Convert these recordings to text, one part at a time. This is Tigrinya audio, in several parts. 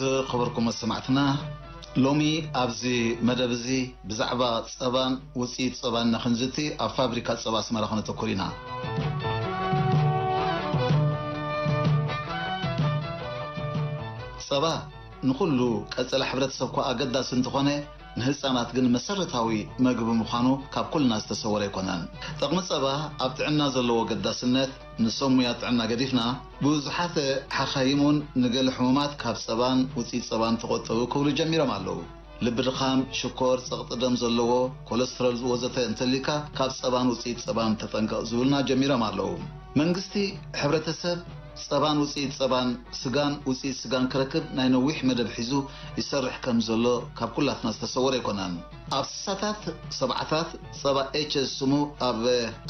ዝኸበርኩም መሰማዕትና፣ ሎሚ ኣብዚ መደብ እዚ ብዛዕባ ጸባን ውጽኢት ጸባን ንኽንዝቲ ኣብ ፋብሪካ ጸባ ኣስመራ ክነተኩር ኢና። ጸባ ንኹሉ ቀጸላ ሕብረተሰብ እኳ ኣገዳሲ እንተኾነ፣ ንህጻናት ግን መሰረታዊ መግቢ ምዃኑ ካብ ኩልና ዝተሰወረ ኣይኮነን። ጥቕሚ ጸባ ኣብ ጥዕና ዘለዎ ኣገዳስነት ንሰብ ሙያ ጥዕና ገዲፍና፣ ብዙሓት ሓኻይም እውን ንገለ ሕሙማት ካብ ጸባን ውጽኢት ጸባን ተቖጠቡ ክብሉ ጀሚሮም ኣለዉ። ልቢ ድኻም፣ ሽኮር፣ ጸቕጢ ደም ዘለዎ፣ ኮለስትሮል ወዘተ እንተሊካ ካብ ጸባን ውጽኢት ጸባን ተጠንቀቕ ዝብሉና ጀሚሮም ኣለዉ። መንግስቲ ሕብረተሰብ ጸባን ውጽኢት ጸባን፣ ስጋን ውጽኢት ስጋን ክረክብ ናይ ነዊሕ መደብ ሒዙ ይሰርሕ ከም ዘሎ ካብ ኩላትና ዝተሰወረ ኣይኮነን። ኣብ ስሳታት ሰብዓታት ጸባ ኤች ኤስ ስሙ ኣብ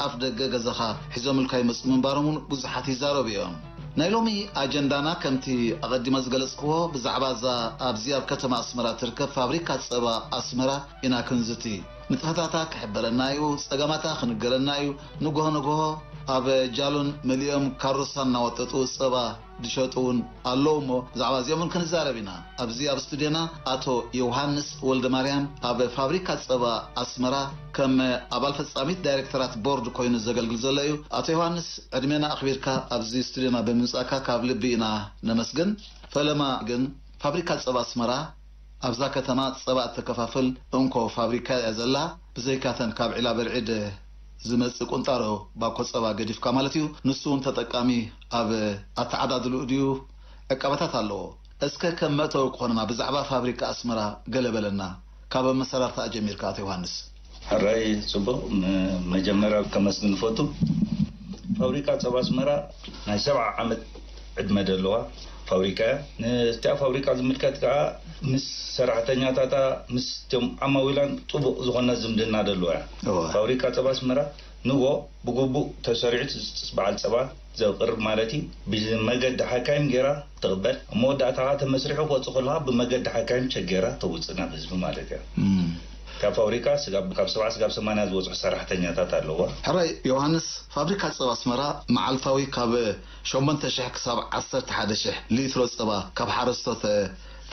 ኣፍ ደገ ገዛኻ ሒዞምልካ ይመጽኡ ምንባሮም እውን ብዙሓት ይዛረቡ እዮም። ናይ ሎሚ ኣጀንዳና ከምቲ ኣቐዲመ ዝገለጽክዎ ብዛዕባ እዛ ኣብዚ ኣብ ከተማ ኣስመራ ትርከብ ፋብሪካ ጸባ ኣስመራ ኢና ክንዝቲ። ንጥፈታታ ክሕበረና እዩ፣ ጸገማታ ክንገረና እዩ። ንግሆ ንግሆ ኣብ ጃሎን መሊኦም ካሮሳ እናወጠጡ ጸባ ዝሸጡ እውን ኣለዉ እሞ ብዛዕባ እዚኦም እውን ክንዛረብ ኢና። ኣብዚ ኣብ ስቱድዮና ኣቶ ዮሃንስ ወልደ ማርያም ኣብ ፋብሪካ ጸባ ኣስመራ ከም ኣባል ፈጻሚት ዳይሬክተራት ቦርድ ኮይኑ ዘገልግል ዘሎ እዩ። ኣቶ ዮሃንስ ዕድሜና ኣኽቢርካ ኣብዚ ስቱድዮና ብምምጻእካ ካብ ልቢ ኢና ነመስግን። ፈለማ ግን ፋብሪካ ጸባ ኣስመራ ኣብዛ ከተማ ጸባ እተከፋፍል እንኮ ፋብሪካ እያ ዘላ። ብዘይካተን ካብ ዒላ በርዒድ ዝመጽእ ቁንጣሮ ባኮ ጸባ ገዲፍካ ማለት እዩ። ንሱ እውን ተጠቃሚ ኣብ ኣተዓዳድልኡ ድዩ ዕቀባታት ኣለዎ? እስከ ከም መእተዊ ክኾንና ብዛዕባ ፋብሪካ ኣስመራ ገለ በለና። ካብ ኣመሰራርታ ጀሚርካ ኣቶ ዮሃንስ። ሕራይ ጽቡቕ። ም-፣ መጀመርያ ከመስግን እፈቱ። ፋብሪካ ጸባ ኣስመራ ናይ ሰብዓ ዓመት ዕድመ ዘለዋ ፋብሪካ እያ። ንእቲኣ ፋብሪካ ዝምልከት ከኣ ምስ ሰራሕተኛታታ፣ ምስ እቶም ዓማዊላን ጥቡቕ ዝኾነ ዝምድና ዘለዋ እያ። እወ። ፋብሪካ ጸባ ኣስመራ ንዎ ብግቡእ ተሰሪዑ፣ በዓል ጸባ ዘቕርብ ማለት እዩ። ብመገዲ ሓካይም ጌራ ትቕበል። ኣብ መወዳእታ ከኣ ተመስሪሑ ክወጽእ ከሎ ከኣ ብመገዲ ሓካይም ቸክ ጌራ ተውጽእ ናብ ህዝቢ ማለት እያ። እም። እታ ፋብሪካ ስጋብ፣ ካብ ሰብዓ ስጋብ ሰማንያ ዝበጽሑ ሰራሕተኛታት ኣለዋ። ሕራይ ዮሃንስ፣ ፋብሪካ ጸባ ኣስመራ መዓልታዊ ካብ ሸሞንተ ሽሕ ክሳብ ዓሰርተ ሓደ ሽሕ ሊትሮ ጸባ ካብ ሓረስቶት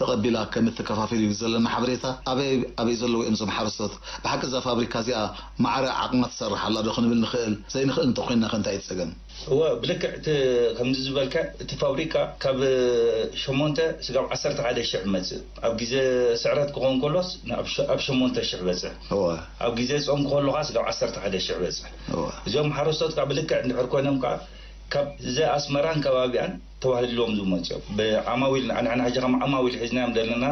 ተቐቢላ ከም እትከፋፍል እዩ ዘለና ሓበሬታ። ኣበይ ኣበይ ዘለዉ እዮም እዞም ሓረስቶት? ብሓቂ እዛ ፋብሪካ እዚኣ ማዕረ ዓቕማ ትሰርሕ ኣላ ዶ ክንብል ንኽእል? ዘይንኽእል እንተኾይንና ከ እንታይ እዩ ጸገም? እወ፣ ብልክዕ እቲ ከምዚ ዝበልካ፣ እቲ ፋብሪካ ካብ ሸሞንተ ስጋብ ዓሰርተ ሓደ ሽሕ ይመጽእ። ኣብ ግዜ ስዕረት ክኸውን ከሎስ ኣብ ሸ-፣ ኣብ ሸሞንተ ሽሕ በጽሕ። እወ። ኣብ ግዜ ጾም ክኸውን ከሎ ከኣ ስጋብ ዓሰርተ ሓደ ሽሕ በጽሕ። እወ። እዚኦም ሓረስቶት ከኣ ብልክዕ እንድሕር ኮይኖም ከኣ ካብ ዘ ኣስመራን ከባቢኣን ተዋህልሎም ዝመጽኦም። ብዓማዊል፣ ንሕና ሕጂ ከም ዓማዊል ሒዝናዮም ዘለና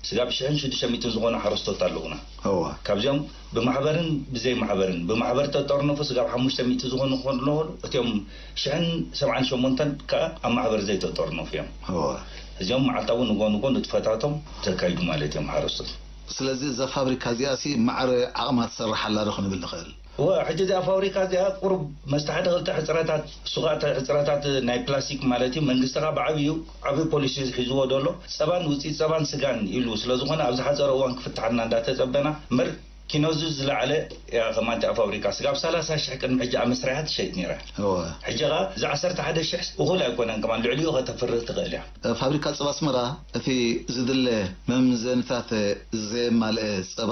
ስጋብ ሽሕን ሽዱሽተ ሚእትን ዝኾኑ ሓረስቶት ኣለዉና። እወ። ካብዚኦም ብማሕበርን ብዘይ ማሕበርን፣ ብማሕበር ተጠርነፉ ስጋብ ሓሙሽተ ሚእቲ ዝኾኑ ክኾኑ ኣለዉ። እቲኦም ሽሕን ሰብዓን ሸሞንተን ከኣ ኣብ ማሕበር ዘይተጠርነፉ እዮም። እወ። እዚኦም መዓልታዊ ንጎ ንጎ ንጥፈታቶም ዘካይዱ ማለት እዮም ሓረስቶት። ስለዚ እዛ ፋብሪካ እዚኣሲ ማዕረ ዓቕማ ትሰርሕ ኣላ ዶ ክንብል ንኽእል? እወ፣ ሕጂ እዚኣ ፋብሪካ እዚኣ ቁሩብ መስተ ሓደ ክልተ ሕጽረታት፣ ሱቓት ሕጽረታት ናይ ፕላስቲክ ማለት እዩ። መንግስቲ ኸኣ ብዓብዩ ዓቢ ፖሊሲ ሒዝዎ ዘሎ፣ ጸባን ውጽኢት ጸባን ስጋን ኢሉ ስለ ዝኾነ፣ ኣብ ዝሓጸረ እዋን ክፍትሓልና እንዳተጸበና፣ እምበር ኪኖ እዚ ዝለዓለ እያ። ከማን እቲኣ ፋብሪካ ስጋብ ሰላሳ ሽሕ ቅድሚ ሕጂ ኣብ መስርያ ትሸይጥ ነይራ። እወ። ሕጂ ኸኣ እዚ ዓሰርተ ሓደ ሽሕ እኹል ኣይኮነን፣ ከማን ልዕሊኡ ከተፍርህ ትኽእል እያ። ፋብሪካ ጸባ ኣስመራ እቲ ዝድለ መምዘንታት ዘየማልአ ጸባ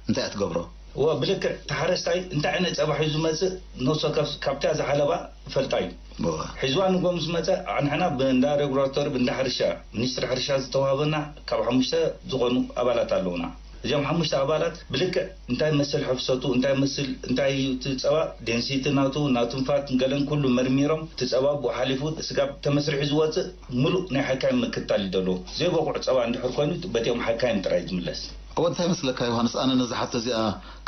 እንታይ እያ ትገብሮ? እወ፣ ብልክዕ እቲ ሓረስታይ እንታይ ዓይነት ጸባ ሒዙ ዝመጽእ፣ ነፍሲ ወከፍ ካብታ ዝሓለባ ይፈልጣ እዩ። እወ። ሒዝዋ ንጎ ምስ መጸ፣ ኣንሕና ብእንዳ ሬጉላቶሪ፣ ብእንዳ ሕርሻ፣ ሚኒስትሪ ሕርሻ ዝተዋህበና ካብ ሓሙሽተ ዝኾኑ ኣባላት ኣለዉና። እዚኦም ሓሙሽተ ኣባላት ብልክዕ እንታይ መስል ሕፍሰቱ፣ እንታይ መስል፣ እንታይ እዩ እቲ ጸባ፣ ዴንሲቲ ናቱ፣ ናቱ ንፋት፣ ገለን ኩሉ መርሚሮም፣ እቲ ጸባ ብኡ ሓሊፉ ስጋብ ተመስሪሑ ዝወጽእ፣ ምሉእ ናይ ሓካይም ምክትታል ይደልዎ። ዘይበቑዕ ጸባ እንድሕር ኮይኑ፣ በቲኦም ሓካይም ጥራይ ዝምለስ። እወ፣ እንታይ መስለካ ዮሃንስ፣ ኣነ ነዛ ሓቶ እዚኣ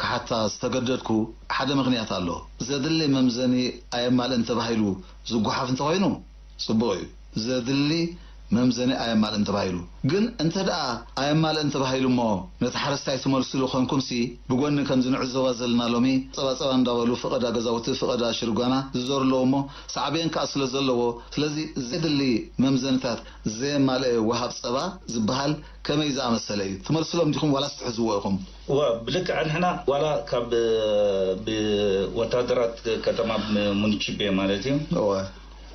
ክሓታ ዝተገደድኩ ሓደ ምኽንያት ኣሎ። ዘድሊ መምዘኒ ኣየማልእን ተባሂሉ ዝጓሓፍ እንተኾይኑ ጽቡቕ እዩ። ዘድሊ መምዘኒ ኣየማልእን ተባሂሉ ግን፣ እንተ ደኣ ኣየማልእን ተባሂሉ እሞ ነቲ ሓረስታይ ትመልስሉ ኮንኩምሲ፣ ብጎኒ ከምዚ ንዕዘባ ዘለና ሎሚ ጸባ ጸባ እንዳበሉ ፍቐዳ ገዛውቲ ፍቐዳ ሽርጓና ዝዞሩ ኣለዉ እሞ፣ ሳዕቤን ከኣ ስለ ዘለዎ፣ ስለዚ ዘድሊ መምዘንታት ዘየማልአ ወሃብ ጸባ ዝበሃል ከመይ ዝኣመሰለ እዩ? ትመልስሎም ዲኹም ዋላስ ትሕዝዎ ኢኹም? እወ፣ ብልክዕ ንሕና ዋላ ካብ፣ ብወታደራት ከተማ ሙኒቺፔ ማለት እዩ። እወ።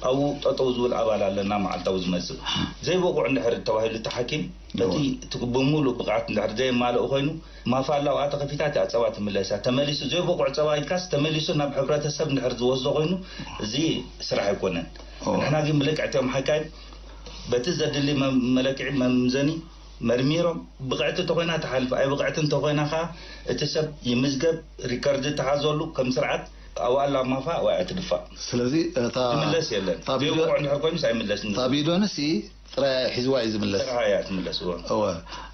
ኣብኡ ጠጠው ዝብል ኣባል ኣለና፣ መዓልታዊ ዝመጽእ። ዘይበቑዕ እንድሕር ተባሂሉ፣ እቲ ሓኪም በቲ፣ እወ። እቲ ብምሉእ ብቕዓት እንድሕር ዘየማልእ ኮይኑ፣ ማፋ ኣላ ኣብኣ ተኸፊታ፣ እቲኣ ጸባ ትምለሳ። ተመሊሱ ዘይበቑዕ ጸባ ኢልካስ፣ ተመሊሱ ናብ ሕብረተሰብ እንድሕር ዝወስዶ ኮይኑ፣ እዚ ስራሕ ኣይኮነን። እወ። ንሕና ግን ብልክዕ እቲኦም ሓካይም በቲ ዘድሊ መ-፣ መለክዒ መምዘኒ መርሚሮም፣ ብቕዕቲ እንተኾይና ትሓልፍ፣ ኣይ ብቕዕቲ እንተኾይና ኸዓ እቲ ሰብ ይምዝገብ፣ ሪከርድ ተሓዘሉ፣ ከም ስርዓት ኣብኣ ኣላ ማፋ ኣብኣ እያ ትድፋእ። ስለዚ እታ ትምለስ የለን። እታ ቪድዮ ዘይበቑዕ እንድሕር ኮይኑስ ኣይምለስን። እታ ቪድዮ ንሲ ጥራይ ሒዝዋ እዩ ዝምለስ። ጥራይ እያ ትምለስ፣ እወ። እወ።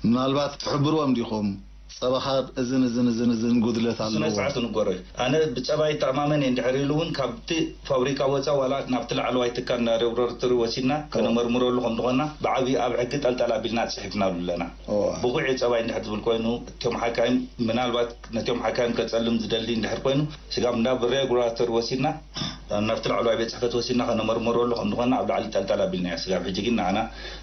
ምናልባት ትሕብርዎም ዲኹም? ጸባኻ እዝን እዝን እዝን እዝን ጉድለት ኣለዎ። ስነ ስርዓት ንገሮ እዩ። ኣነ ብጸባይ ይተኣማመን እየ እንድሕር ኢሉ እውን ካብቲ ፋብሪካ ወጻ ዋላ ናብቲ ላዕለዋይ ትካል ላቦራቶሪ ወሲድና ከነመርምረሉ ከም ዝኾንና ብዓብዩ ኣብ ሕጊ ጠልጠል ኣቢልና ጽሒፍናሉ ኣለና። እወ። ብቑዕ ጸባይ እንድሕር ዝብል ኮይኑ እቶም ሓካይም ምናልባት ነቶም ሓካይም ከጸልም ዝደሊ እንድሕር ኮይኑ ስጋብ ናብ ሬጉላቶሪ ወሲድና ናብቲ ላዕለዋይ ቤት ጽሕፈት ወሲድና ከነመርምረሉ ከም ዝኾንና ኣብ ላዕሊ ጠልጠል ኣቢልና እያ። ስጋብ ሕጂ ግን ንዓና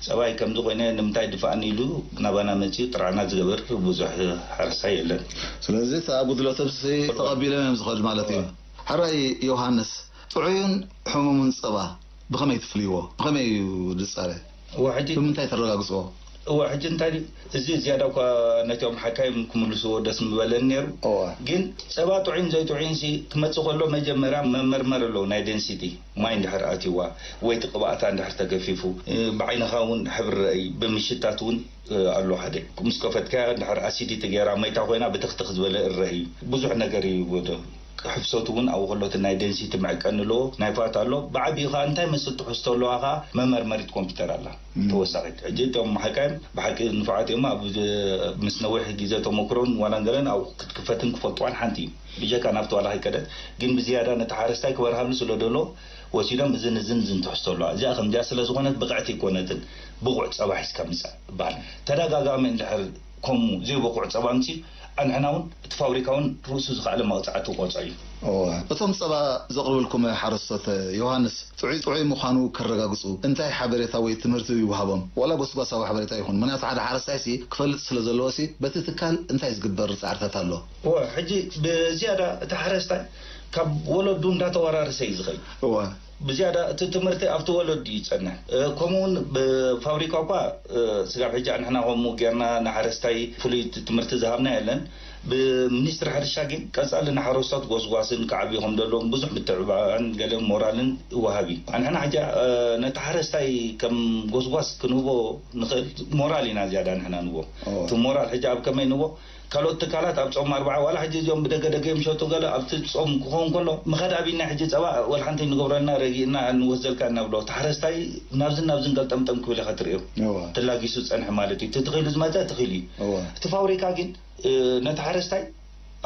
ጸባይ ከምዚ ኮይነ ንምንታይ ድፋኣኒ ኢሉ ናባና መጺኡ ጥርዓና ዝገበር ብዙሕ ሓረስታይ የለን። ስለዚ እታ ጉድለቶምሲ ተቐቢሎም እዮም ዝኸዱ ማለት እዩ። ሕራይ ዮሃንስ፣ ጥዑይን ሕሙምን ጸባ ብኸመይ ትፍልይዎ? ብኸመይ እዩ ዝጸረ? እወ፣ ሕጂ ብምንታይ ተረጋግጽዎ? እወ፣ ሕጂ እንታይ ድዩ? እዚ ዝያዳ እኳ ነቲኦም ሓካይም ክምልስዎ ደስ ምበለኒ ነይሩ። እወ። ግን ጸባ ጥዑይን ዘይጥዑይንሲ ክመጽእ ከሎ መጀመርያ መመርመር ኣለዎ፣ ናይ ደንሲቲ። ማይ እንድሕር ኣትይዋ ወይ እቲ ቅብኣታ እንድሕር ተገፊፉ፣ እ፣ ብዓይንኻ እውን ሕብሪ ረእይ፣ ብምሽታት እውን፣ እ፣ ኣሎ ሓደ። ምስ ከፈትካያ እንድሕር ኣሲዲቲ ገይራ መይታ ኮይና ብትኽትኽ ዝበለ እረእ እዩ። ብዙሕ ነገር እዩ ወደ ሕፍሰቱ እውን ኣብኡ ከሎ እቲ ናይ ደንሲቲ መዕቀኒ ኣለዎ፣ ናይ ፋት ኣሎ። ብዓቢኡ ኸዓ እንታይ መስል ትሕዝቶ ኣለዋ ኸዓ መመርመሪት ኮምፒውተር ኣላ። እም። ተወሳኺት። ሕጂ እቶም ሓካይም ብሓቂ ንፉዓት እዮም። ኣብ፣ ምስ ነዊሕ ግዜ ተመክሮን ዋላን ገለን ኣብኡ ክትክፈትን ክፈልጥዋን ሓንቲ እዩ። ብጀካ ናብቲ ዋላ ከይከደት፣ ግን ብዝያዳ ነቲ ሓረስታይ ክበርሃሉ ስለ ደሎ ወሲዶም እዝን እዝን እዝን ትሕዝቶ ኣለዋ። እዚኣ ከምዚኣ ስለ ዝኾነት ብቕዕቲ ኣይኮነትን። ብቑዕ ጸባ ሒዝካ ምጻእ ይበሃል። ተደጋጋሚ እንድሕር ከምኡ ዘይበቑዕ ጸባ ኣምጺኡ ኣንሕና እውን እቲ ፋብሪካ እውን ርእሱ ዝኸኣለ መቕጻዕቲ ክቐጽዖ እዩ። እወ። እቶም ጸባ ዘቕርብልኩም ሓረስቶት ዮሃንስ ጥዑይ ጥዑይ ምዃኑ ከረጋግጹ እንታይ ሓበሬታ ወይ ትምህርቲ ይወሃቦም? ዋላ ጎስጓሳዊ ሓበሬታ ይኹን። ምኽንያቱ ሓደ ሓረስታይሲ ክፈልጥ ስለ ዘለዎሲ በቲ ትካል እንታይ ዝግበር ጻዕርታት ኣሎ? እወ፣ ሕጂ ብዝያዳ እቲ ሓረስታይ ካብ ወለዱ እንዳተወራረሰ እዩ ዝኸይድ። እወ። ብዝያዳ እቲ ትምህርቲ ኣብቲ ወለዱ እዩ ዝጸንሕ። እ፣ ከምኡ እውን ብፋብሪካ እኳ፣ እ፣ ስጋብ ሕጂ ኣንሕና ከምኡ ጌርና ንሓረስታይ ፍሉይ ት-፣ ትምህርቲ ዝሃብና የለን። ብሚኒስትሪ ሕርሻ ግን ቀጻሊ ንሓረስቶት ጎስጓስን ክዓብዩ ከም ዘለዎም ብዙሕ ምትዕብባዕን ገለ ሞራልን ይወሃብ እዩ። ኣንሕና ሕጂ፣ እ፣ ነቲ ሓረስታይ ከም ጎስጓስ ክንህቦ ንኽእል ሞራል ኢና ዝያዳ ንሕና ንህቦ። እወ። እቲ ሞራል ሕጂ ኣብ ከመይ ንህቦ? ካልኦት ትካላት ኣብ ጾም ኣርብዓ፣ ዋላ ሕጂ እዚኦም ብደገ ደገ እዮም ሸጡ፣ ገለ ኣብቲ ጾም ክኸውን ከሎ፣ ምኻድ ኣቢልና ሕጂ ጸባ ወላ ሓንቲ ንገብረልና፣ ረጊእና ንወስደልካ እናብሎ፣ እቲ ሓረስታይ ናብዝን ናብዝን ገልጠምጠም ክብል ኢኻ ትርእዮ። እወ። ተላጊሱ ዝጸንሐ ማለት እዩ። እቲ ተኺሉ ዝመጸ ተኺሉ እዩ። እወ። እቲ ፋብሪካ ግን፣ እ፣ ነቲ ሓረስታይ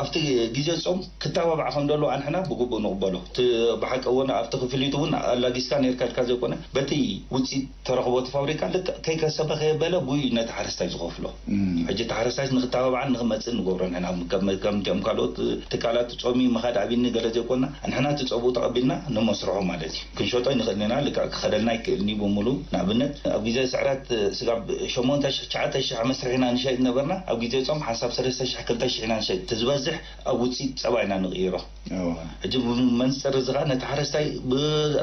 ኣብቲ ግዜ ጾም ክተባባዕ ከም ዘለዎ ኣንሕና ብግቡእ ንቕበሎ። እቲ ብሓቂ እውን ኣብቲ ክፍሊት እውን ኣላጊስካ ነርካ ኢልካ ዘይኮነ፣ በቲ ውጽኢት ተረኽቦ እቲ ፋብሪካ ልክዕ ከይከሰበ ከየበለ ብኡ እዩ ነቲ ሓረስታይ ዝኸፍሎ። እም። ሕጂ እቲ ሓረስታይስ ንክተባባዕን ንክመጽእን ንገብሮ ንሕና። ከም፣ ከምቲኦም ካልኦት ትካላት ጾሚ ምኻድ ኣቢኒ ገለ ዘይኮና፣ ንሕና እቲ ጸብኡ ተቐቢልና ንመስርሖ ማለት እዩ። ክንሸጦ ኣይንኽእልን ኢና፣ ልክዕ ክኸደልና ኣይክእልን እዩ ብምሉእ። ንኣብነት፣ ኣብ ግዜ ስዕረት ስጋብ ሸሞንተ ሽሕ፣ ትሽዓተ ሽሕ መስርሕ ኢና ንሸይጥ ነበርና። ኣብ ግዜ ጾም ሓንሳብ ሰለስተ ሽሕ፣ ክልተ ሽሕ ኢና ንሸይጥ። እቲ ዝበዝሕ ኣብ ውጽኢት ጸባ ኢና ንቕይሮ። እወ። ሕጂ ብመንጽር እዚ ኸኣ ነቲ ሓረስታይ ብ-፣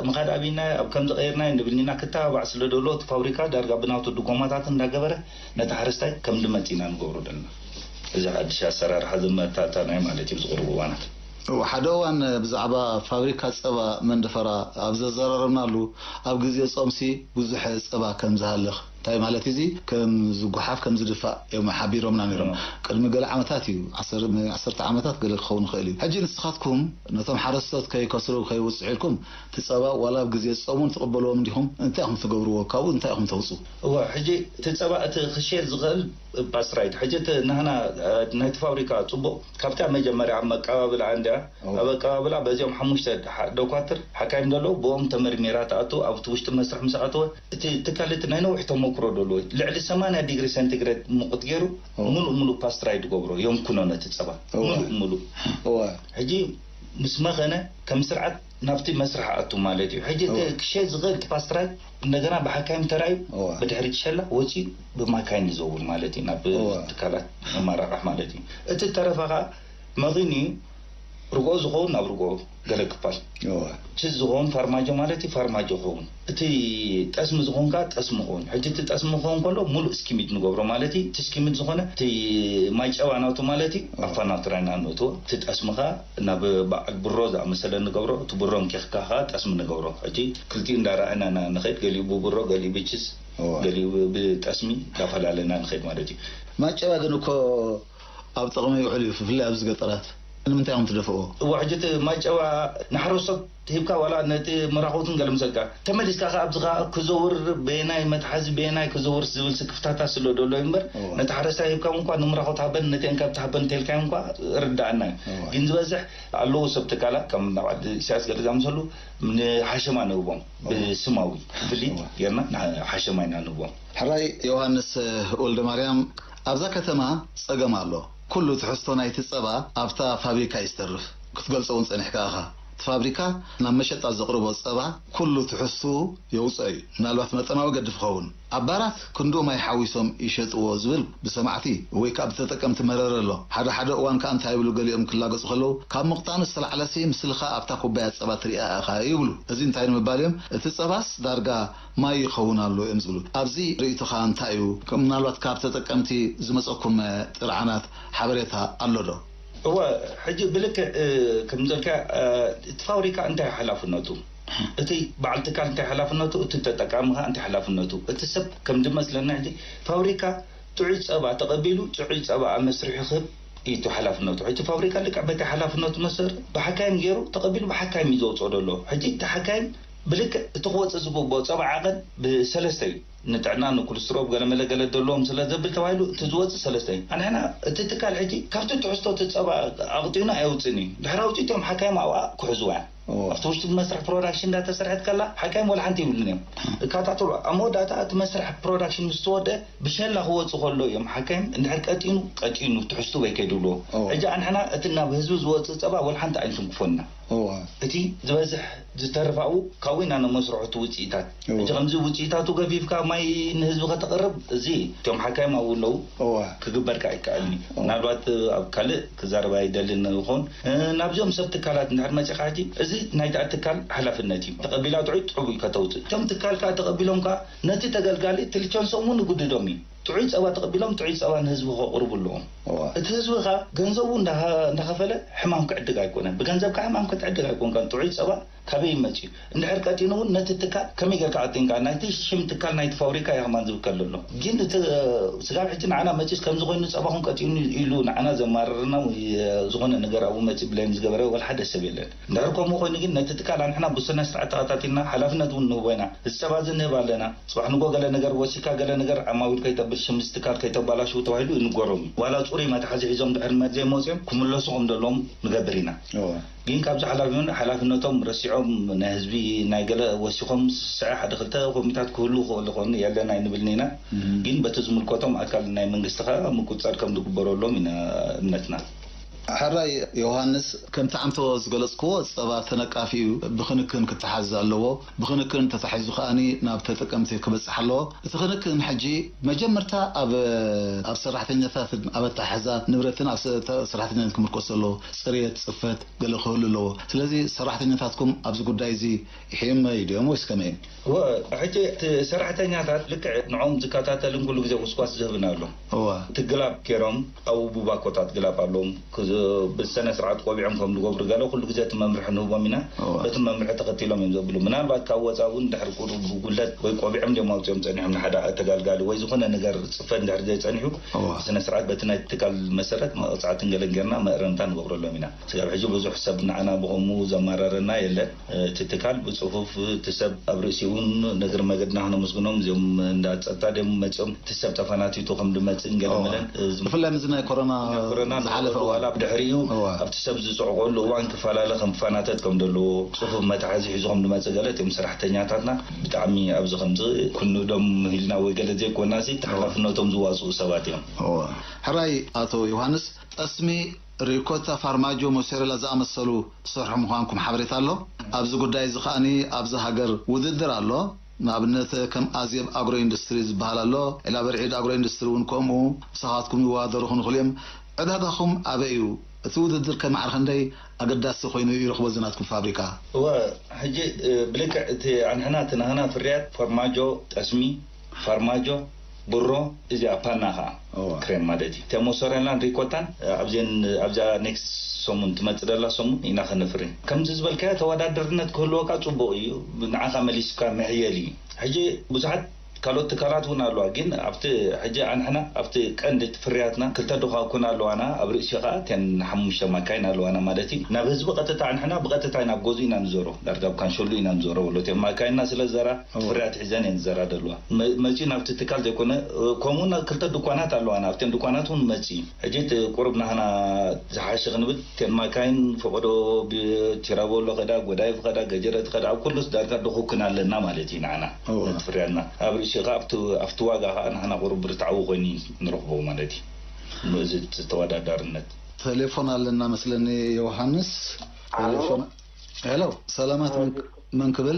ምኻድ ኣቢና ኣብ ከምዚ ቀይርና ንብል ኢና፣ ክተባባዕ ስለ ደሎ እቲ ፋብሪካ ዳርጋ ብናቱ ድጎማታት እንዳገበረ ነቲ ሓረስታይ ከም ድመጽ ኢና ንገብሮ ዘለና። እዚ ሓድሽ ኣሰራርሓ ዝመታታ ናይ ማለት እዩ፣ ዝቕርቡ እዋናት። እወ፣ ሓደ እዋን ብዛዕባ ፋብሪካ ጸባ መንደፈራ ኣብ ዘዘራረብናሉ፣ ኣብ ግዜ ጾምሲ ብዙሕ ጸባ ከም ዝሃልኽ፣ እንታይ ማለት እዚ ከም ዝጓሓፍ ከም ዝድፋእ እዮም ሓቢሮምና ነይሮም። እም። ቅድሚ ገለ ዓመታት እዩ፣ ዓሰር-፣ ዓሰርተ ዓመታት ገለ ክኸውን ይኽእል እዩ። ሕጂ ንስኻትኩም ነቶም ሓረስቶት ከይከስሩ ከይውጽዑ ኢልኩም እቲ ጸባ ዋላ ኣብ ግዜ ጾም እውን ትቕበልዎም እንዲኹም? እንታይ ኢኹም ትገብርዎ? ካብኡ እንታይ ኢኹም ተውጽኡ? እወ፣ ሕጂ እቲ ጸባ እቲ ክሸየጥ ዝኽእል ፓስቸራይዝድ። ሕጂ እቲ ናህና፣ እ፣ ናይቲ ፋብሪካ ጽቡቕ ካብታ መጀመርያ ኣብ መቀባብላ እንድያ፣ እወ። ኣብ ኣቀባብላ በዚኦም ሓሙሽተ ሓ-፣ ዶኳትር ሓካይም ዘለዉ ብኦም ተመርሚራ ትኣቱ። ኣብቲ ውሽጢ መስርሕ ምስ ኣተወ እቲ ትካል እቲ ናይ ነዊሕ ተመክሮ ደለዎ፣ ልዕሊ ሰማንያ ዲግሪ ሴንቲግሬድ ሙቕት ገይሩ እወ። ሙሉእ ሙሉእ ፓስቸራይዝድ ይገብሮ፣ የምኩኖ ነቲ ጸባ እወ። ሙሉእ ሙሉእ። እወ። ሕጂ ምስ መኸነ ከም ስርዓት ናብቲ መስርሕ ኣቱ ማለት እዩ። ሕጂ እቲ እወ። ክሸ ዝኽእል እቲ ፓስቸራይዝድ እንደገና ብሓካይም ተራዩ እወ። ብድሕሪ ሸላ ወጺኡ ብማካይን ይዘውር ማለት እዩ፣ ናብ እወ። ትካላት መማራቕሕ ማለት እዩ። እቲ ተረፈ ኸኣ መኺኑ እዩ ርግኦ ዝኸውን ናብ ርግኦ ገለ ክፋል፣ ችዝ ዝኸውን ፋርማጆ ማለት እዩ፣ ፋርማጆ ክኸውን፣ እቲ ጠስሚ ዝኸውን ከዓ ጠስሚ ክኸውን። ሕጂ እቲ ጠስሚ ክኸውን ከሎ ሙሉእ እስኪሚድ ንገብሮ ማለት እዩ። እቲ እስኪሚድ ዝኾነ እቲ ማይ ጨዋ ናቱ ማለት እዩ፣ ኣፋ ናቱ ራይና ንእትዎ። እቲ ጠስሚ ከዓ ናብ በዓል ብሮ ዝኣመሰለ ንገብሮ፣ እቲ ብሮ እንኬኽካ ከዓ ጠስሚ ንገብሮ። ሕጂ ክልቲኡ እንዳረኣና ኢና ንኸይድ፣ ገሊኡ ብብሮ፣ ገሊኡ ብችዝ፣ ገሊኡ ብጠስሚ እንዳፈላለና ንኸይድ ማለት እዩ። ማጨባ ግን እኮ ኣብ ጥቕሚ ይውዕል እዩ፣ ብፍላይ ኣብዚ ገጠራት። ንምንታይ እዮም ትደፍእዎ? እዋ፣ ሕጂ እቲ ማጨባ ንሓረስቶት ሂብካ ዋላ ነቲ መራኸብትን ገለ ምሰልካ፣ ተመሊስካ ከኣ ኣብዚ ከኣ ክዘውር በየናይ መትሓዚ በየናይ ክዘውር ዝብል ስክፍታታት ስለ ደሎ እዩ እምበር፣ እዋ። ነቲ ሓረስታይ ሂብካ እንኳ ንምራኸብቲ ሃበን ነቲ እንካብቲ ሃበን እንተልካዮ እንኳ ርዳኣና እዩ። እዋ። ግን ዝበዝሕ ኣለዉ ሰብ ትካላት ከም ናብ ዓዲ ኢሳያስ ገለ ዝኣመሰሉ ንሓሸማ ንህቦም ብስማዊ ክፍሊት ጌርና ንሓሸማ ኢና ንህቦም። ሕራይ ዮሃንስ ወልደ ማርያም፣ ኣብዛ ከተማ ጸገም ኣሎ። ኩሉ ትሕዝቶ ናይቲ ጸባ ኣብታ ፋብሪካ እዩ ዝተርፍ። ክትገልጾ እውን ጸኒሕካ ኢኻ። እቲ ፋብሪካ ናብ መሸጣ ዘቕርቦ ጸባ ኩሉ ትሕዝትኡ የውጽኦ እዩ። ምናልባት መጠናዊ ገድፍ ይኸውን። ኣብ ባራት ክንድኡ ማይ ሓዊሶም ይሸጥዎ ዝብል ብሰማዕቲ ወይ ከኣ ብተጠቀምቲ መረረ ኣሎ። ሓደ ሓደ እዋን ከኣ እንታይ ይብሉ ገሊኦም ክላገጹ ከለዉ፣ ካብ ምቕጣኑ ዝተላዕለሲ ምስልኻ ኣብታ ኩባያ ጸባ ትሪኣ ኢኻ ይብሉ። እዚ እንታይ ንምባል እዮም? እቲ ጸባስ ዳርጋ ማይ ይኸውን ኣሎ እዮም ዝብሉ። ኣብዚ ርእይቶኻ እንታይ እዩ? ከም ምናልባት ካብ ተጠቀምቲ ዝመጸኩም ጥርዓናት ሓበሬታ ኣሎ ዶ? እወ፣ ሕጂ ብልክዕ፣ እ፣ ከም ዘልካ፣ እ፣ እቲ ፋብሪካ እንታይ ሓላፍነቱ? እቲ በዓል ትካል እንታይ ሓላፍነቱ? እቲ ተጠቃሚ ኸኣ እንታይ ሓላፍነቱ? እቲ ሰብ ከም ዝመስለና ሕጂ ፋብሪካ ጥዑይ ጸባ ተቐቢሉ ጥዑይ ጸባ ኣብ መስርሑ ክህብ እዩ እቲ ሓላፍነቱ። ሕጂ ፋብሪካ ልክዕ በቲ ሓላፍነቱ መሰረት ብሓካይም ገይሩ ተቐቢሉ ብሓካይም እዩ ዘውጽኦ ዘሎ። ሕጂ እቲ ሓካይም ብልክዕ እቲ ክወጽእ ዝግብኦ ጸባ ዓቐን ብሰለስተ እዩ። ንጥዕና፣ ንኩልስትሮል፣ ገለመለ ገለ ዘለዎም ስለ ዘብል ተባሂሉ እቲ ዝወጽእ ሰለስተ እዩ። ኣንሕና እቲ ትካል ሕጂ ካብቲ ትሕዝቶ እቲ ጸባ ኣቕጢኑ ኣየውጽእን እዩ። ድሕሪ ኣውጺእቶም ሓካይም ኣብኣ ክሕዝዋ እዮም። እዎ። ኣብቲ ውሽጢ መስርሕ ፕሮዳክሽን እንዳተሰርሐት ከላ ሓካይም ወላ ሓንቲ ይብሉን እዮም። ይከታተሉ። ኣብ መወዳእታ እቲ መስርሕ ፕሮዳክሽን ምስ ተወደአ ብሸላ ክወጽእ ከሎ እዮም ሓካይም እንድሕር ቀጢኑ፣ ቀጢኑ ትሕዝቱ በይከይድብልዎ። እዎ። ሕጂ ኣንሕና እቲ ናብ ህዝቢ ዝወጽእ ጸባ ወላ ሓንቲ ኣይንትንክፎን ኢና። እዎ። እቲ ዝበዝሕ ዝተርፍ ኣብኡ ካብኡ ኢና ነመስርሖ እቲ ውጽኢታት። እዎ። ሕጂ ከምዚ ውጽኢታቱ ገፊፍካ ማይ ንህዝቢ ከተቕርብ፣ እዚ እቶም ሓካይም ኣብኡ ኣለዉ። እዎ። ክግበር ከኣ ኣይከኣልን እዩ። እዎ። ምናልባት ኣብ ካልእ ክዛረብ ኣይደልን ይኸውን። እ፣ ናብዚኦም ሰብ ትካላት እንድሕር መጺኻ ሕጂ፣ እዚ ናይታ ትካል ሓላፍነት እዩ። ተቐቢላ ጥዑይ ጥዑይ ከተውጽእ። እቶም ትካል ከኣ ተቐቢሎም ከኣ ነቲ ተገልጋሊ ትልቸን ሰሙ ንግድዶም እዩ። ጥዑይ ጸባ ተቐቢሎም ጥዑይ ጸባ ንህዝቢ ከቕርቡ ኣለዎም። እዋ። እቲ ህዝቢ ከኣ ገንዘቡ እንዳ-፣ እንዳኸፈለ ሕማም ክዕድግ ኣይኮነን። ብገንዘብካ ሕማም ክትዕድግ ኣይኮንካን። ጥዑይ ጸባ ካበይ ይመጽእ እዩ? እንድሕር ቀጢኑ እውን ነቲ ትካል ከመይ ጌርካ ቀጢንካ? ናይቲ ሽም ትካል ናይቲ ፋብሪካ እየ ከማን ዝብከል ዘሎ። ግን እቲ ስጋብ ሕጂ ንዓና መጺስ ከምዚ ኮይኑ ጸባኹም ቀጢኑ ኢሉ ንዓና ዘማርርና ወይ ዝኾነ ነገር ኣብኡ መጺእ ብሌም ዝገበረ ወላ ሓደ ሰብ የለን። እንድሕር ከምኡ ኮይኑ ግን ነቲ ትካል ኣንሕና ብስነ ስርዓት ተኸታቲልና ሓላፍነት እውን ንህቦ ኢና። እዚ ጸባ እዚ ንህብ ኣለና። ጽባሕ ንጎ ገለ ነገር ወሲካ ገለ ነገር ዓማዊል ከይተብል ሽም እዚ ትካል ከይተባላሽው ተባሂሉ ይንገሮም እዩ። ዋላ ጽሩይ መትሓዚ ሒዞም ድሕሪ መት ዘይመጽኦም ክምለሱ ከም ዘለዎም ንገብር ኢና። እወ። ግን ካብዚ ሓላፊ-፣ ሓላፍነቶም ረሲዖም ናይ ህዝቢ ናይ ገለ ወሲኾም ስዐ ሓደ ክልተ ኮሚታት ክህሉ ክኽእሉ ይኾኑ የለን ኣይንብልን ኢና። እም። ግን በቲ ዝምልከቶም ኣካል ናይ መንግስቲ ከኣ ምቁጽጻር ከም ዝግበረሎም ኢና እምነትና። ሕራይ ዮሃንስ፣ ከምቲ ዓንቶ ዝገለጽክዎ፣ ጸባ ተነቃፊ እዩ፣ ብክንክን ክተሓዝ ኣለዎ። ብክንክን ተታሒዙ ከኣኒ ናብ ተጠቀምቲ ክበጽሕ ኣለዎ። እቲ ክንክን ሕጂ መጀመርታ ኣብ፣ ኣብ ሰራሕተኛታትን ኣብ ኣተሓሕዛ ንብረትን ኣብ ሰ-፣ ተ-፣ ሰራሕተኛን ክምርኮስ ኣለዎ። ጽሬት፣ ጽፈት፣ ገለ ክህሉ ኣለዎ። ስለዚ ሰራሕተኛታትኩም ኣብዚ ጉዳይ እዚ ይሕመዩ ድዮም ወይስ ከመይ እዮም? እወ፣ ሕጂ እቲ ሰራሕተኛታት ልክዕ ንዕኦም ዝከታተልን ኩሉ ግዜ ውስዋስ ዝህብን ኣሎ። እወ። እቲ ግላብ ገይሮም ኣብኡ ብባኮታት ግላብ ኣለዎም። ክዝ-፣ ብስነ ስርዓት ቆቢዖም ከም ዝገብሩ ገለ ኩሉ ግዜ እቲ መምርሒ ንህቦም ኢና። እወ። በቲ መምርሒ ተኸቲሎም እዮም ዘብሉ። ምናልባት ካብ ወፃ እውን ድሕሪ ቁሩብ ብጉለት ወይ ቆቢዖም ድዮም ኣውፅኦም ፀኒሖም ንሓደ ተጋልጋሊ ወይ ዝኾነ ነገር ፅፈት እንድሕር ዘይፀኒሑ እወ። ብስነ ስርዓት በቲ ናይ ትካል መሰረት መቕፃዕትን ገለን ጌርና መእረምታ ንገብረሎም ኢና። ስጋብ ሕጂ ብዙሕ ሰብ ንዓና ብኸምኡ ዘማረረና የለን። እቲ ትካል ብጽፉፍ፣ እቲ ሰብ ኣብ ርእሲኡን ንእግሪ መገድና ክነመስግኖም፣ እዚኦም እንዳ ጸጥታ ድዮም መጺኦም፣ እቲ ሰብ ተፈናቲቱ ከም ዝመጽእን ገለ ኦ። መለን፣ እዚ ብፍላይ ምስዚ ናይ ኮሮና ናይ ኮሮና ዝሓለፈ እዋን። ዋላ ብድሕሪኡ እዋ። ኣብቲ ሰብ ዝጽዕቐሉ እዋን ክፈላለ ከም ክፈናተት ከም ዘለዎ፣ ጽፉፍ መትሓዚ ሒዙ ከም ዝመጽእ ገለ እቶም ሰራሕተኛታትና ብጣዕሚ ኣብዚ ከምዚ ክንእዶም ኢልና ወይ ገለ ዘይኮናሲ፣ እዋ። ሓላፍነቶም ዝዋጽኡ ሰባት እዮም። እዋ። ሕራይ ኣቶ ዮሃንስ፣ ጠስሚ፣ ሪኮታ፣ ፋርማጆ፣ ሞሴሬላ ዝኣመሰሉ ትሰርሑ ምዃንኩም ሓበሬታ ኣሎ። ኣብዚ ጉዳይ እዚ ከኣኒ ኣብዚ ሃገር ውድድር ኣሎ። ንኣብነት ከም ኣዜብ ኣግሮ ኢንዱስትሪ ዝበሃል ኣሎ። ዒላ በርዒድ ኣግሮ ኢንዱስትሪ እውን ከምኡ። ምሳኻትኩም ይወዳደሩ ክንኽሉ እዮም። ዕዳጋኹም ኣበይ እዩ? እቲ ውድድር ከ ማዕረ ክንደይ ኣገዳሲ ኮይኑ ይረኽቦ እዚ ናትኩም ፋብሪካ? እወ፣ ሕጂ፣ እ፣ ብልክዕ እቲ ኣንሕና፣ እቲ ናህና ፍርያት ፎርማጆ፣ ጠስሚ፣ ፋርማጆ፣ ብሮ፣ እዚኣ ፓና ኸዓ እወ። ክሬም ማለት እዩ። እቲኣ ሞሶሬላን ሪኮታን፣ እ፣ ኣብዘን፣ ኣብዛ ኔክስት ሰሙን ትመጽእ ዘላ ሰሙን ኢና ከነፍሪ። ከምዚ ዝበልካዮ ተወዳደርነት ክህልወካ ጽቡቕ እዩ። ንዓኻ መሊስካ መሕየሊ እዩ። ሕጂ ብዙሓት ካልኦት ትካላት እውን ኣለዋ፣ ግን ኣብቲ ሕጂ ኣንሕና ኣብቲ ቀንዲ እቲ ፍርያትና ክልተ ድኳን ኣለዋና። ኣብ ርእሲ ኸዓ እተን ሓሙሽተ ማካይን ኣለዋና ማለት እዩ። ናብ ህዝቢ ቀጥታ ኣንሕና ብቐጥታ ናብ ገዝኡ ኢና ንዘሮ፣ ዳርጋ ኣብ ካንሸሉ ኢና ንዘሮ። ወሎ እተን ማካይንና ስለ ዘራ እወ። ፍርያት ሒዘን እየን ዝዘራ ዘለዋ። መ-፣ መጺኡ ናብቲ ትካል ዘይኮነ፣ ከምኡ እውን ክልተ ድኳናት ኣለዋና። ኣብተን ድኳናት እውን መጺኡ ሕጂ እቲ ቁሩብ ናህና ዝሓሸ ክንብል፣ እተን ማካይን ፈቐዶ ብቲራቦሎ ኸዳ፣ ጎዳይፍ ኸዳ፣ ገጀረት ኸዳ፣ ኣብ ኩሉስ ዳርጋ ድኹክን ኣለና ማለት እዩ ንዓና። እወ። እቲ ፍርያትና ኣብ ርእሲ ኸዓ ኣብቲ፣ ኣብቲ ዋጋ ኸዓ ንዓና ቁሩብ ርትዓዊ ኮይኑ እዩ ንረኽቦ ማለት እዩ። እዚ ተወዳዳርነት። ቴሌፎን ኣለና መስለኒ ዮሃንስ። ኣሎ። ቴሌፎን። ሄሎ፣ ሰላማት መን፣ መን ክብል?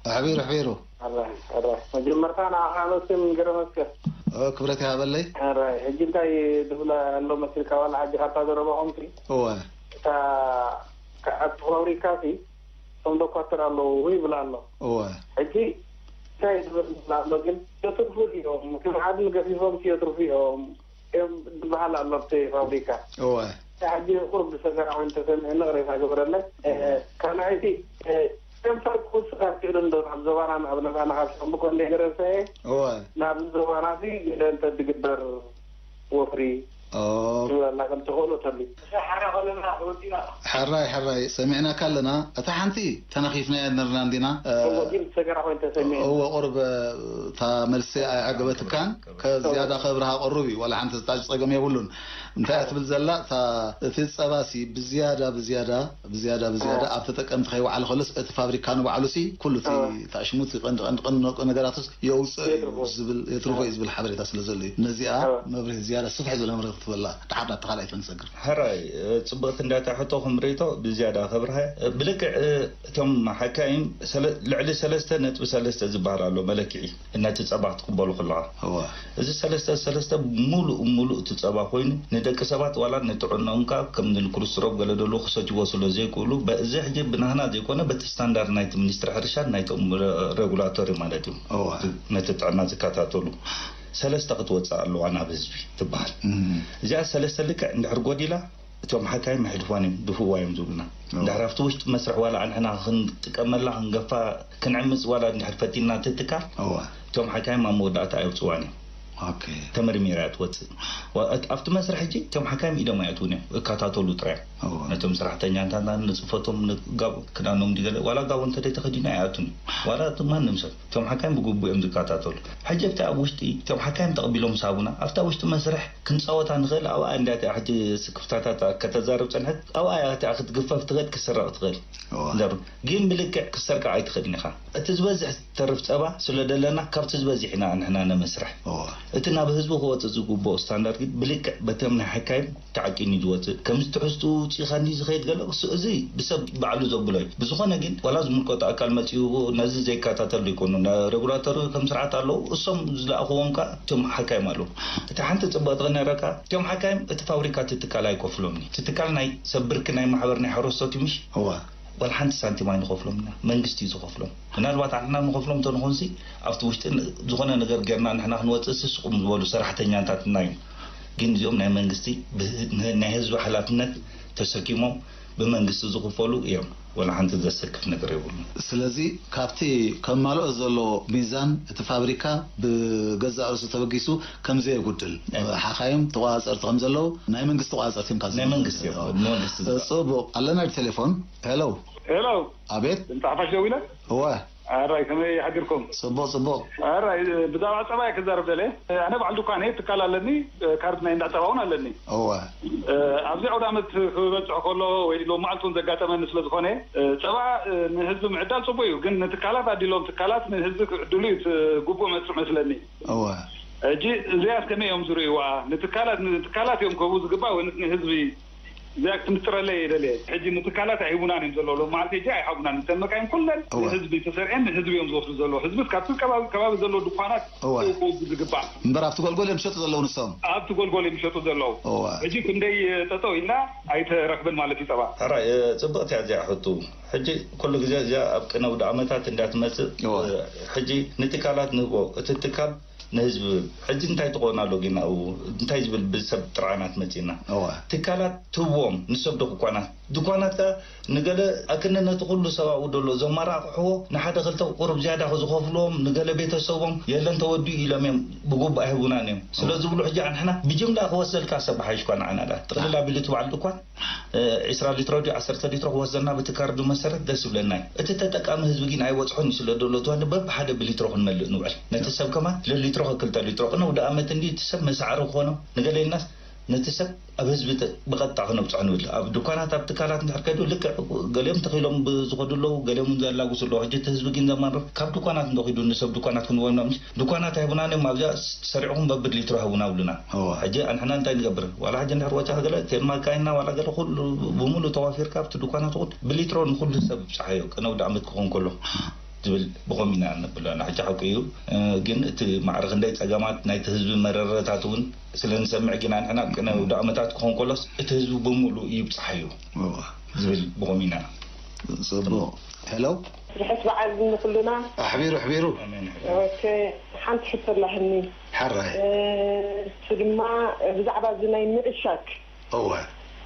ኣሕቢሩ፣ ኣሕቢሩ። ኣረ፣ ኣረ፣ መጀመርታ ንዓኻ ኣመስግን ገረመስገን። ኦ፣ ክብረት ይሃበለይ። ኣረ፣ ሕጂ እንታይ ዝብለ ኣሎ መሲልካ ዋላ ሕጂ ካብታ ዘረባኹምሲ? እወ። እታ፣ ከ-፣ ኣብቲ ፋብሪካሲ እቶም ዶኳትር ኣለዉ ይብል ኣሎ። እወ። ሕጂ እንታይ ዝብል ኣሎ ግን የትርፉ እዮም፣ ከም ዓድን ገፊፎምሲ የትርፉ እዮም። እዮም ዝበሃል ኣሎ ኣብቲ ፋብሪካ። እወ። ሕጂ ቁሩብ ብሰገራ ኮይኑ ተሰሚዑኒ፣ ቅሬታ ግበረለይ። እ፣ ካልኣይቲ፣ እ፣ ሴንተር ክውስኽ ኣይክእልን ዶ? ናብ ዞባና፣ ንኣብነት ኣነ ካብ ሻምብቆ እንደ ገረሰ እወ። ናብ ዞባና ሲ ገለ እንተ ዝግበር ወፍሪ ኦ። ክብለና ከም ተኽእሎ ተሉ። ሕራይ፣ ሕራይ፣ ሰሚዕናካ ኣለና። እታ ሓንቲ ተነኺፍናያ ነርና እንዲና። እ፣ እወ፣ ግን ሰገራ ኮይኑ ተሰሚዑ። እወ፣ ቁሩብ፣ እ፣ እታ መልሲ ኣይዓገበትካን። ከ-፣ ዝያዳ ከብርሃ ቀሩብ እዩ። ዋላ ሓንቲ ዝጣጭ ጸገም የብሉን። እንታይ እያ ትብል ዘላ? እታ፣ እቲ ጸባሲ ብዝያዳ፣ ብዝያዳ፣ ብዝያዳ፣ ብዝያዳ ኣብ ተጠቀምቲ ከይወዓለ ከሎስ እቲ ፋብሪካ ንባዕሉሲ ኩሉ እቲ እወ። ታሽሙት ቀንዲ፣ ቀንዲ፣ ቀንዲ ነገራትስ የውጽእ እዩ የትርፎ። ዝብል፣ የትርፎ እዩ ዝብል ሓበሬታ ስለ ዘሎ እዩ። ነዚኣ እወ። መብርሂ ዝያዳ ስፍሕ ዝበለ መብርሂ ክትበላ ድሓር ናብቲ ካልኣይ ተንሰግር። ሕራይ፣ እ፣ ጽብቕቲ እንዳታ ሕቶኹም ርእይቶ ብዝያዳ ከብርሃ፣ እ፣ ብልክዕ፣ እ፣ እቶም ሓካይም ሰለ-፣ ልዕሊ ሰለስተ ነጥቢ ሰለስተ ዝበሃል ኣሎ መለክዒ፣ ነቲ ጸባ ክትቅበሉ ከለኻ። እወ። እዚ ሰለስተ ሰለስተ ሙሉእ ሙሉእ እቲ ጸባ ኮይኑ፣ ንደቂ ሰባት ዋላ ንጥዕንኦም ከኣ ከም ንክሉስትሮብ ገለ ደሎ ክሰትይዎ ስለ ዘይክእሉ፣ በ-፣ እዚ ሕጂ ብናህና ዘይኮነ፣ በቲ ስታንዳርድ ናይቲ ሚኒስትሪ ሕርሻን ናይቶም ረ-፣ ሬጉላቶሪ ማለት እዩ። እወ። ነቲ ጥዕና ዝከታተሉ። ሰለስተ ክትወጽእ ኣለዋ ናብ ህዝቢ ትበሃል። እም። እዚኣ ሰለስተ ልክዕ እንድሕር ጎዲላ፣ እቶም ሓካይም የሕልፍዋን እዮም፣ ድፍእዋ እዮም ዝብሉና። እወ። እንድሕር ኣብቲ ውሽጢ መስርሕ ዋላ ኣንሕና ክንጥቀመላ፣ ክንገፋ፣ ክንዕምጽ ዋላ እንድሕር ፈቲንና እቲ ትካል፣ እወ። እቶም ሓካይም ኣብ መወዳእታ ኣየውጽእዋን እዮም። ኦኬ። ተመርሚራ እያ ትወጽእ። ዋ-፣ ኣብቲ መስርሕ ሕጂ እቶም ሓካይም ኢዶም ኣይኣትዉን እዮም፣ እከታተሉ ጥራይ እዮም። እወ። ነቶም ሰራሕተኛታት ንጽፈቶም ንጋቦ ክዳኖም ድገለ፣ ዋላ ጋቦ እንተ ተኸዲኑ ኣይኣቱን እዩ። ዋላ እቲ ማንም ሰብ፣ እቶም ሓካይም ብግቡእ እዮም ዝከታተሉ። ሕጂ ኣብቲ ኣብ ውሽጢ፣ እቶም ሓካይም ተቐቢሎም ሳቡና፣ ኣብታ ውሽጢ መስርሕ ክንጻወታ ንኽእል፣ ኣብኣ እንድያ እቲኣ ሕጂ ስክፍታታት ከተዛርብ ጸንሐት፣ ኣብኣ እያ እቲኣ ክትግፈፍ ትኽእል፣ ክትስረቕ ትኽእል። እወ። ዘር-፣ ግን ብልክዕ ክትሰርቃ ኣይትኽእልን ኢኻ። እቲ ዝበዝሕ ዝተርፍ ጸባ ስለ ደለና፣ ካብቲ ዝበዝሕ ኢና ንሕና ነመስርሕ። እወ። እቲ ናብ ህዝቢ ክወጽእ ዝግብኦ ስታንዳርድ ግን ብልክዕ በቶም ናይ ሓካይም ተዓቂኑ እዩ ዝወጽእ። ከምዚ ትሕዝትኡ ውጽኢኻ እንዲ ዝኸይድ ገለ፣ እሱ፣ እዚ ብሰብ ባዕሉ ዘብሎ እዩ። ብዝኾነ ግን፣ ዋላ ዝምልከቶ ኣካል መጺኡ ነዚ ዘይከታተሉ ይኮኑ። ና-፣ ሬጉላተር ከም ስርዓት ኣለዉ። እሶም ዝለኣኽዎም ከኣ እቶም ሓካይም ኣለዉ። እቲ ሓንቲ ጽብቕቲ ክነግረካ፣ እቶም ሓካይም እቲ ፋብሪካ እቲ ትካል ኣይከፍሎምን እዩ። እቲ ትካል ናይ ሰብ ብርኪ ናይ ማሕበር ናይ ሓረስቶት እዩ፣ ምሽ? እወ። ዋላ ሓንቲ ሳንቲም ኣይንኸፍሎምን ኢና። መንግስቲ እዩ ዝኸፍሎም። ምናልባት ንሕና ንኸፍሎም እንተንኾንሲ፣ ኣብቲ ውሽጢ ን-፣ ዝኾነ ነገር ጌርና ንሕና ክንወጽእ ስስቑም ዝበሉ ሰራሕተኛታትና እዩ። ግን እዚኦም ናይ መንግስቲ ብ-፣ ን-፣ ናይ ህዝቢ ሓላፍነት ተሰኪሞም ብመንግስቲ ዝኽፈሉ እዮም። ዋላ ሓንቲ ዘሰክፍ ነገር የብሉን። ስለዚ ካብቲ ከማልኦ ዘለዎ ሚዛን እቲ ፋብሪካ ብገዛእ ርእሱ ተበጊሱ ከም ዘየጉድል፣ እም። ሓኻይም ተቆጻጸርቲ ከም ዘለዉ ናይ መንግስቲ ተቆጻጸርቲ እዮም ካብ ናይ ዝብል መንግስቲ እዮም። ዘሎ። መንግስቲ ዝብል። ጽቡቕ፣ ኣለና ብቴሌፎን። ሄሎ። ሄሎ። ኣቤት። ድምፂ ሓፋሽ ደዊለ? እወ። ኣራይ፣ ከመይ ሓዲርኩም? ጽቡቕ፣ ጽቡቕ። ኣራይ፣ ብዛዕባ ጸባ እየ ክዛረብ ደልየ። ኣነ በዓል ድኳን እየ፣ ትካል ኣለኒ፣ ካርድ ናይ እንዳ ጸባ እውን ኣለኒ። እወ። ኣብዚ ዓውደ ዓመት ክበጽሕ ከሎ ወይ ሎሚ መዓልቲ እውን ዘጋጠመኒ ስለ ዝኾነ፣ ጸባ ንህዝቢ ምዕዳል ጽቡቕ እዩ፣ ግን ንትካላት ኣዲሎም፣ ትካላት ንህዝቢ ክዕድሉ እዩ እቲ ግቡእ መስርሕ መስለኒ። እወ። ሕጂ እዚኣስ ከመይ እዮም ዝርእይዋ? ንትካላት፣ ንትካላት እዮም ክህቡ ዝግባእ ወይንስ ንህዝቢ? እዚኣ ክትምስጥረለይ እየ ደልየ። ሕጂ ንትካላት ኣይህቡናን እዮም ዘለዉ። ሎም መዓልቲ ሕጂ ኣይሃቡናን። እተን መካይን ኩለን እወ። ንህዝቢ ተሰርዐን ንህዝቢ እዮም ዝወስዱ ዘለዉ። ህዝቢ ካብቲ ከባቢ፣ ከባቢ ዘለዉ ድኳናት እወ። ክእክቡ ዝግባእ። እምበር ኣብቲ ጎልጎል እዮም ዝሸጡ ዘለዉ ንሶም። ኣብቲ ጎልጎል እዮም ዝሸጡ ዘለዉ። እወ። ሕጂ ክንደይ ጠጠው ኢልና ኣይተረኽብን ማለት እዩ ጸባ። ሕራይ፣ እ፣ ጽብቕቲ እያ እዚኣ ሕቱ። ሕጂ ኩሉ ግዜ እዚኣ ኣብ ቅነ ውደ ዓመታት እንዳ ትመጽእ፣ እወ። እ፣ ሕጂ ንትካላት ንህቦ፣ እቲ ትካል ንህዝቢ። ሕጂ እንታይ ትኾን ኣሎ ግን ኣብኡ? እንታይ ዝብል ብሰብ ጥርዓናት መጺእና? እወ። ትካላት ትህብዎም ንሰብ ዶ ክኳናት? ድኳናት ከኣ ንገለ ኣክንነቲ ኩሉ ሰብ ኣብኡ ደሎ ዘመራቕሕዎ ንሓደ ክልተ ቁሩብ ዝያዳ ዝኸፍልዎም፣ ንገለ ቤተሰቦም የለን ተወዲኡ ኢሎም እዮም ብግቡእ ኣይህቡናን እዮም። ስለ እወ። ዝብሉ ሕጂ ኣንሕና ብጅምላ ክወስደልካ ሰብ ሓይሽኳ ንዓና ደኣ። ጥቕልል ኣቢሉ እቲ በዓል ድኳን፣ እ፣ ዒስራ ሊትሮ ድዩ ዓሰርተ ሊትሮ ክወስደና ብቲ ካርዱ መሰረት ደስ ይብለና እዩ። እቲ ተጠቃሚ ህዝቢ ግን ኣይበጽሖን እዩ ስለ ደሎ፣ እቲ በብሓደ ብሊትሮ ክንመልእ ንውዕል። ነቲ ሰብ ከማን ለሊትሮ ክልተ ሊትሮ ቅነ ውደ ኣመት እንዲ እቲ ሰብ መሳዕሪ ክኾኖ ንገለ ኢልናስ ነቲ ሰብ ኣብ ህዝቢ ተ-፣ ብቐጥታ ክነብጽሖ ንብል። ኣብ ድኳናት፣ ኣብ ትካላት እንድሕር ከይዱ ልክዕ ገሊኦም ተኺሎም ብ-፣ ዝኸዱ ኣለዉ፣ ገሊኦም እውን ዘላግሱ ኣለዉ። ሕጂ እቲ ህዝቢ ግን ዘማርር ካብ ድኳናት እንዶ ኺዱ ንሰብ ድኳናት ክንወና ምስ ድኳናት ኣይቡናን እዮም። ኣብዚኣ ስ-፣ ሰሪዕኹም በብድ ሊትሮ ሃቡና ብሉና። እወ። ሕጂ ኣንሕና እንታይ ንገብር? ዋላ ሕጂ እንድሕር ወጫ ገለ ቴማ ካይና ዋላ ገለ ኩሉ ብምሉእ ተዋፊርካ ኣብቲ ድኳናት ኹድ ብሊትሮ ንኹሉ ሰብ ብጽሓዮ ቅነ ውደ ዓመት ክኾን ከሎ ዝብል ብኸም ኢና ነብሎ። ንሕጂ ሓቂ እዩ፣ እ፣ ግን እቲ ማዕረ ክንደይ ጸገማት ናይቲ ህዝቢ መረረታት እውን ስለ ንሰምዕ ግን ኣንሕና ቅነ ውደ ዓመታት ክኾን ከሎስ እቲ ህዝቢ ብምሉእ ይብጽሓዮ እወ። ዝብል ብኸም ኢና። ጽቡቕ። ሄሎ። ርሑስ በዓል ንኹልና። ኣሕቢሩ፣ ኣሕቢሩ። ኣሜን። ኦኬ፣ ሓንቲ ሕቶ ኣላህኒ። ሓራይ። እ፣ እሱ ድማ ብዛዕባ እዚ ናይ ምዕሻግ። እወ።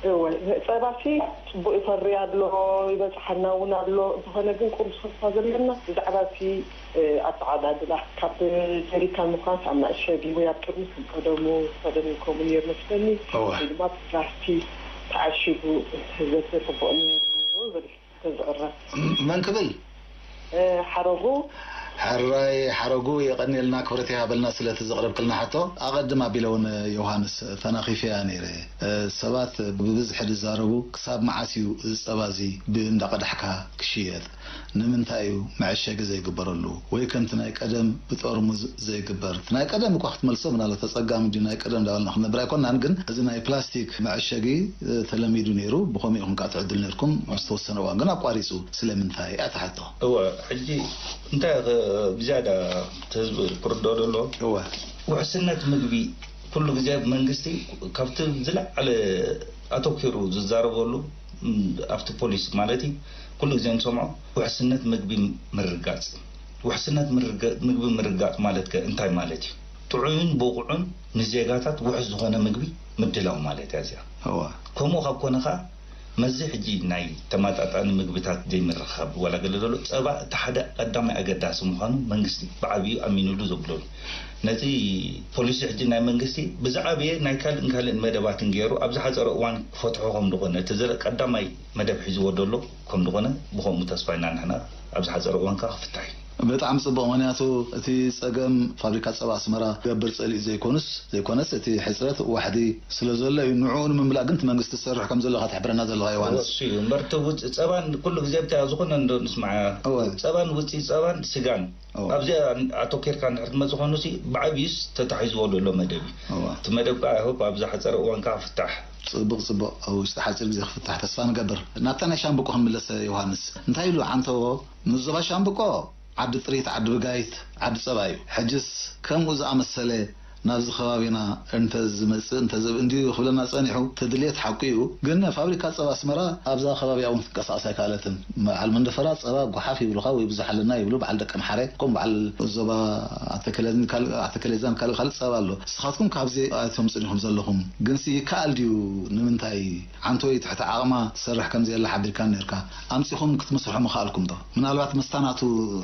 እወ፣ ጸባሲ ጽቡቕ ይፈሪ ኣሎ፣ ይበጽሓና እውን ኣሎ። እንተኾነ ግን ቁሩብ ስኽፍታ ዘለና ብዛዕባ እቲ፣ እ፣ ኣተዓዳድላ ካብ ጀሪካን ምዃን ኣብ መዕሸጊ ወይ ኣብ ጥርሙስ ከም ቀደሙ፣ ቀደም ከምኡ ነይሩ መስለኒ። እወ። ወይ ድማ ፕላስቲክ ተዓሺጉ ዘተ ጽቡቕ ነይሩ ይብል። ተዝቕረብ። መን ክብል? እ፣ ሓረጉ። ሕራይ ሓረጉ፣ የቐንየልና፣ ክብረት ይሃበልና ስለቲ ዘቕረብክልና ሕቶ። ኣቐድም ኣቢለ እውን ዮሃንስ ተናኺፈያ ነይረ። እ፣ ሰባት ብብዝሒ ዝዛረቡ፣ ክሳብ መዓስ እዩ እዚ ጸባ እዚ ብእንዳ ቀዳሕካ ክሽየጥ? ንምንታይ እዩ መዐሸጊ ዘይግበረሉ? ወይ ከምቲ ናይ ቀደም ብጠርሙዝ ዘይግበር? እቲ ናይ ቀደም እኳ ክትመልሶ ምናልባት ኣጸጋሚ ድዩ፣ ናይ ቀደም እንዳበልና ክንነብር ኣይኮንናን፣ ግን እዚ ናይ ፕላስቲክ መዐሸጊ፣ እ፣ ተለሚዱ ነይሩ። ብኸምኡ ኢኹም ከኣ ትዕድል ነይርኩም። ዝተወሰነ እዋን ግን ኣቋሪጹ። ስለምንታይ እያ እታ ሕቶ? እወ፣ ሕጂ እንታይ ኸ ብዝያዳ እቲ ህዝቢ ክርድኦ ዘሎ? እወ። ውሕስነት ምግቢ ኩሉ ግዜ መንግስቲ ካብቲ ዝለዓለ ኣተኪሩ ዝዛረበሉ፣ ም፣ ኣብቲ ፖሊሲ ማለት እዩ፣ ኩሉ ግዜ ንሰምዖ ውሕስነት ምግቢ ምርጋጽ። ውሕስነት ምርገ-፣ ምግቢ ምርጋጽ ማለት ከ እንታይ ማለት እዩ? ጥዑይን ብቑዕን ንዜጋታት ውሑስ ዝኾነ ምግቢ ምድላው ማለት እያ እዚኣ። እወ። ከምኡ ካብ ኮነ ኸኣ፣ መዚ ሕጂ ናይ ተመጣጣኒ ምግብታት ዘይምርኻብ ዋላ ገለ ዘሎ፣ ጸባ እቲ ሓደ ቀዳማይ ኣገዳሲ ምዃኑ መንግስቲ ብዓብዩ ኣሚኑሉ ዘብለሉ። ነቲ ፖሊሲ ሕጂ ናይ መንግስቲ ብዝዓበየ ናይ ካልእን ካልእን መደባትን ገይሩ ኣብ ዝሓጸረ እዋን ክፈትሖ ከም ዝኾነ፣ እቲ ዝረ-፣ ቀዳማይ መደብ ሒዝዎ ዘሎ ከም ዝኾነ ብኸምኡ ተስፋ ኢና ንሕና ኣብ ዝሓጸረ እዋን ከኣ ክፍታሕ እዩ። ብጣዕሚ ጽቡቕ፣ ምኽንያቱ እቲ ጸገም ፋብሪካ ጸባ ኣስመራ ገብር ጸሊኡ ዘይኮኑስ፣ ዘይኮነስ እቲ ሕጽረት ዋሕዲ ስለ ዘሎ እዩ። ንዕኡ ንምምላእ ግን እቲ መንግስቲ ዝሰርሕ ከም ዘሎ ኢኻ ትሕብረና ዘለኻ ዮሃንስ። እሱ እዩ እምበር፣ እቲ ውጽ-፣ ጸባን ኩሉ ግዜ ብታ ዝኾነ እንዶ ንስማዓ። እወ። ጸባን ውጽኢት ጸባን ስጋን እወ። ኣብዚኣ ኣተኪርካ እንድሕር ትመጽእ ኮይኑ ሲ ብዓብዩስ ተታሒዝዎ ዘሎ መደብ እዩ። እወ። እቲ መደብ ከኣ፣ I hope፣ ኣብ ዝሓጸረ እዋን ከኣ ፍታሕ። ጽቡቕ፣ ጽቡቕ። ኣብ ውሽጢ ሓጺር ግዜ ክፍታሕ ተስፋ ንገብር። ናብታ ናይ ሻምብቆ ክንምለስ ዮሃንስ። እንታይ ኢሉ ዓንተቦ ንዞባ ሻምብቆ ዓዲ ጥሪት፣ ዓዲ ብጋይት፣ ዓዲ ጸባ እዩ። ሕጅስ ከምኡ ዝኣመሰለ ናብዚ ከባቢና እንተ ዝመጽእ፣ እንተ ዘብ-፣ እንዲዩ ክብለና ጸኒሑ፣ እቲ ድልየት ሓቁ እዩ። ግን ፋብሪካ ጸባ ኣስመራ ኣብዛ ከባቢ እውን ክትንቀሳቐስ ኣይከኣለትን። በዓል መንደፈራ ጸባ ጓሓፍ ይብሉኻ ወይ ብዙሕ ኣለና ይብሉ፣ በዓል ደቀምሓረ፣ ከምኡ በዓል ዞባ ኣተከለዝን ካልእ፣ ኣተከለዛን ካልእ ካልእ ጸባ ኣሎ። ንስኻትኩም ካብዚ ኣይተምጽኡን ኢኹም ዘለኹም። ግንሲ ይከኣል ድዩ? ንምንታይ ዓንቶ ወይ ትሕቲ ዓቕማ ትሰርሕ ከም ዘየላ ሓቢርካኒ ነርካ። ኣምጺኹም ክትምስርሑ ምኸኣልኩም ዶ? ምናልባት ምስታ ናቱ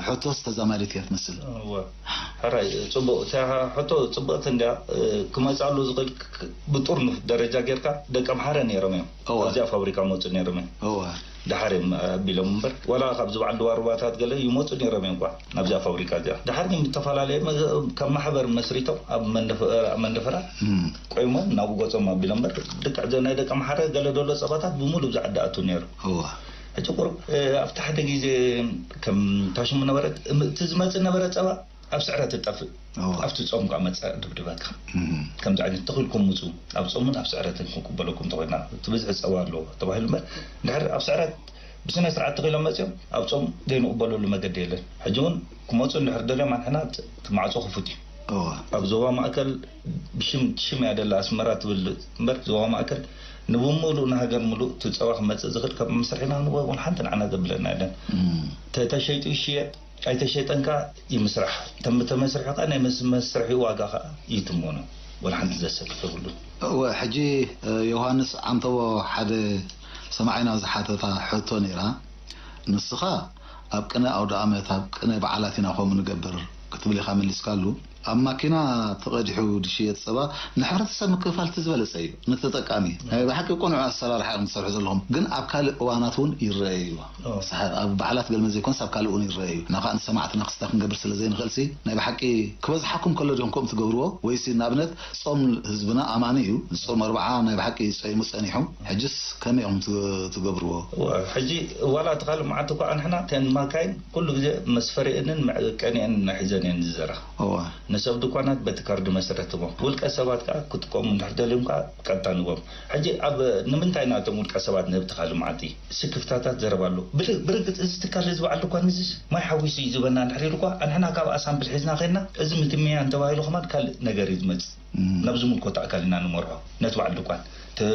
ሕቶስ ተዛማዲት እያ ትመስል። እወ። ሕራይ፣ ጽቡቕ። እታ ሕቶ ጽብቕቲ እንድያ፣ እ፣ ክመጽኣሉ ዝኽእል ክ-፣ ክ-፣ ብጥርኑፍ ደረጃ ጌርካ ደቀምሓረ ነይሮም እዮም። እወ። ኣብዚኣ ፋብሪካ መጹ ነይሮም እዮም። እወ። ደሓር እዮም ኣቢሎም እምበር፣ ዋላ ካብዚ በዓል ድዋ ሩባታት ገለ ይመጹ ነይሮም እዮም እኳ ናብዚኣ ፋብሪካ እዚኣ። ደሓር ግን ብተፈላለየ መ-፣ ከም ማሕበር መስሪቶም ኣብ መንደፈ-፣ ኣብ መንደፈራ እም። ቆይሞም ናብኡ ገጾም ኣቢሎም እምበር፣ ልክዕ ዘ-፣ ናይ ደቀምሓረ ገለ ደሎ ጸባታት ብምሉእ ብዛ ዓዲ ኣቱ ነይሩ። እወ። ሕጂ ቁሩብ፣ እ፣ ኣብቲ ሓደ ግዜ ከም ታሽሙ ነበረ፣ እም፣ እቲ ዝመጽእ ነበረ ጸባ ኣብ ስዕረት ትጠፍእ። እዋ። ኣብቲ ጾም ከዓ መጸ ድብድበካ። እም። ከምዚ ዓይነት ተኺልኩም ምጹ፣ ኣብ ጾምን ኣብ ስዕረትን ክንቅበለኩም ተኾይና፣ እቲ ብዝሒ ጸባ ኣለዎ ተባሂሉ እምበር፣ እንድሕር ኣብ ስዕረት ብስነ ስርዓት ተኺሎም መጺኦም ኣብ ጾም ዘይንቕበለሉ መገዲ የለን። ሕጂ እውን ክመጹ እንድሕር ደልዮም ኣንሕና እቲ ማዕጾ ክፉት እዩ። እዋ። ኣብ ዞባ ማእከል ብሽም ሽም እያ ደላ ኣስመራ ትብል እምበር፣ ዞባ ማእከል ንብምሉእ ንሃገር ምሉእ እቲ ጸባ ክመጽእ ዝኽእል ካብ መስርሒና ንወ-፣ ወላ ሓንቲ ንዓና ዘብለና የለን። እም። ተ-፣ ተሸይጡ ይሽየጥ ኣይተሸይጠን ከኣ ይምስራሕ። ተም-፣ ተመስሪሑ ከኣ ናይ መስ-፣ መስርሒ ዋጋ ከኣ ይትመኖ። ወላ ሓንቲ ዘሰክፍ የብሉን። እወ፣ ሕጂ ዮሃንስ ዓንተቦ ሓደ ሰማዒና ዝሓተታ ሕቶ ነይራ። ንስኻ ኣብ ቅነ ኣውደ ኣመት ኣብ ቅነ በዓላት ኢና ከምኡ ንገብር ክትብል ኢኻ መሊስካሉ። ኣብ ማኪና ተቐዲሑ ዝሽየጥ ጸባ ንሕብረተሰብ ምክፋል እቲ ዝበለጸ እዩ። ንተጠቃሚ ናይ ብሓቂ ቅኑዕ ኣሰራርሓ እዮም ትሰርሑ ዘለኹም። ግን ኣብ ካልእ እዋናት እውን ይረአ እዩ። ኦ። ሰሓ-፣ ኣብ በዓላት ገልመ ዘይኮንስ ኣብ ካልእ እውን ይረአ እዩ። እና ከዓ ንሰማዕትና ክስታ ክንገብር ስለ ዘይንኽእል ሲ ናይ ብሓቂ ክበዝሓኩም ከሎ ዲኹም ከምኡ ትገብርዎ? ወይሲ ንኣብነት ጾም ህዝብና ኣማኒ እዩ። ጾም ኣርብዓ ናይ ብሓቂ ጸይሙ ጸኒሑ። ሕጅስ ከመይ ኢኹም ት-፣ ትገብርዎ? እወ፣ ሕጂ ዋላ እቲ ካልእ መዓልቲ እኳ ንሕና እተን ማካይን ኩሉ ግዜ መስፈሪአንን መዐቀኒአን ሒዘን እየን ዝዘራ። እወ። ንሰብ ድኳናት በቲ ካርድ መሰረት እሞ ውልቀ ሰባት ከዓ ክጥቀሙ እንድሕር ደልዮም ከዓ ቀጥታ ንቦም። ሕጂ ኣብ ንምንታይ ናቶም ውልቀ ሰባት ንህብ እቲ ካልእ መዓልቲ ስክፍታታት ዘረባ ኣሎ። ብር-፣ ብርግጽ እዚ ትካል እዚ በዓል ድኳን እዚ ማይ ሓዊሱ እዩ ዝበና እንድሕር ኢሉ እኳ ኣንሕና ካብኣ ሳምፕል ሒዝና ኸድና እዚ ምትምያ እንተባሂሉ ከማን ካልእ ነገር እዩ ዝመጽእ። እም። ናብ ዝምልከቶ ኣካል ኢና ንመርሖ ነቲ በዓል ድኳን። ተ-፣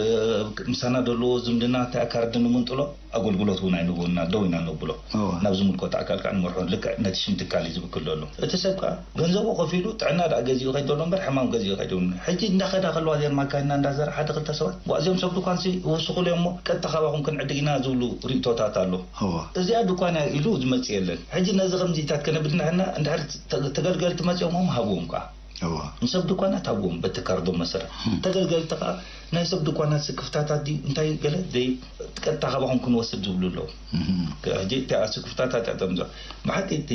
ምሳና ደለዎ ዝምድና እንታይ ካርድ ንምንጥሎ ኣገልግሎት እውን ኣይንህቦና ደው ኢና ነብሎ። እወ። ናብ ዝምልከቶ ኣካል ከዓ ንመርሖ ልክዕ ነቲ ሽም ትካል እዩ ዝብክል ዘሎ። እቲ ሰብ ከዓ ገንዘቡ ከፊሉ ጥዕና ደኣ ገዚኡ ከይድ ዘሎ እምበር ሕማም ገዚኡ ከይድ የብሉን። ሕጂ እንዳኸዳ ከለዋ እዚኣን ማካይና እንዳዘራ ሓደ ክልተ ሰባት ዋ እዚኦም ሰብ ድኳንሲ ይውስኹሉ እዮም እሞ ቀጥታ ካባኹም ክንዕድግ ኢና ዝብሉ ርእቶታት ኣሎ። እወ። እዚኣ ድኳን እያ ኢሉ ዝመጽእ የለን። ሕጂ ነዚ ከምዚታት ከነብል ንሕና እንድሕር ተ-፣ ተገልገልቲ መጺኦም ሃብዎም ከዓ እወ። ንሰብ ድኳናት ሃብዎም በቲ ካርዶም መሰረት። ተገልገልቲ ከዓ ናይ ሰብ ድኳናት ስክፍታታት ድዩ እንታይ ገለ ዘይ ቀጥታ ካባኹም ክንወስድ ዝብሉ ኣለዉ። እም። ሕጂ እቲኣ ስክፍታታት እያ ተምፅኦ። ብሓቂ እቲ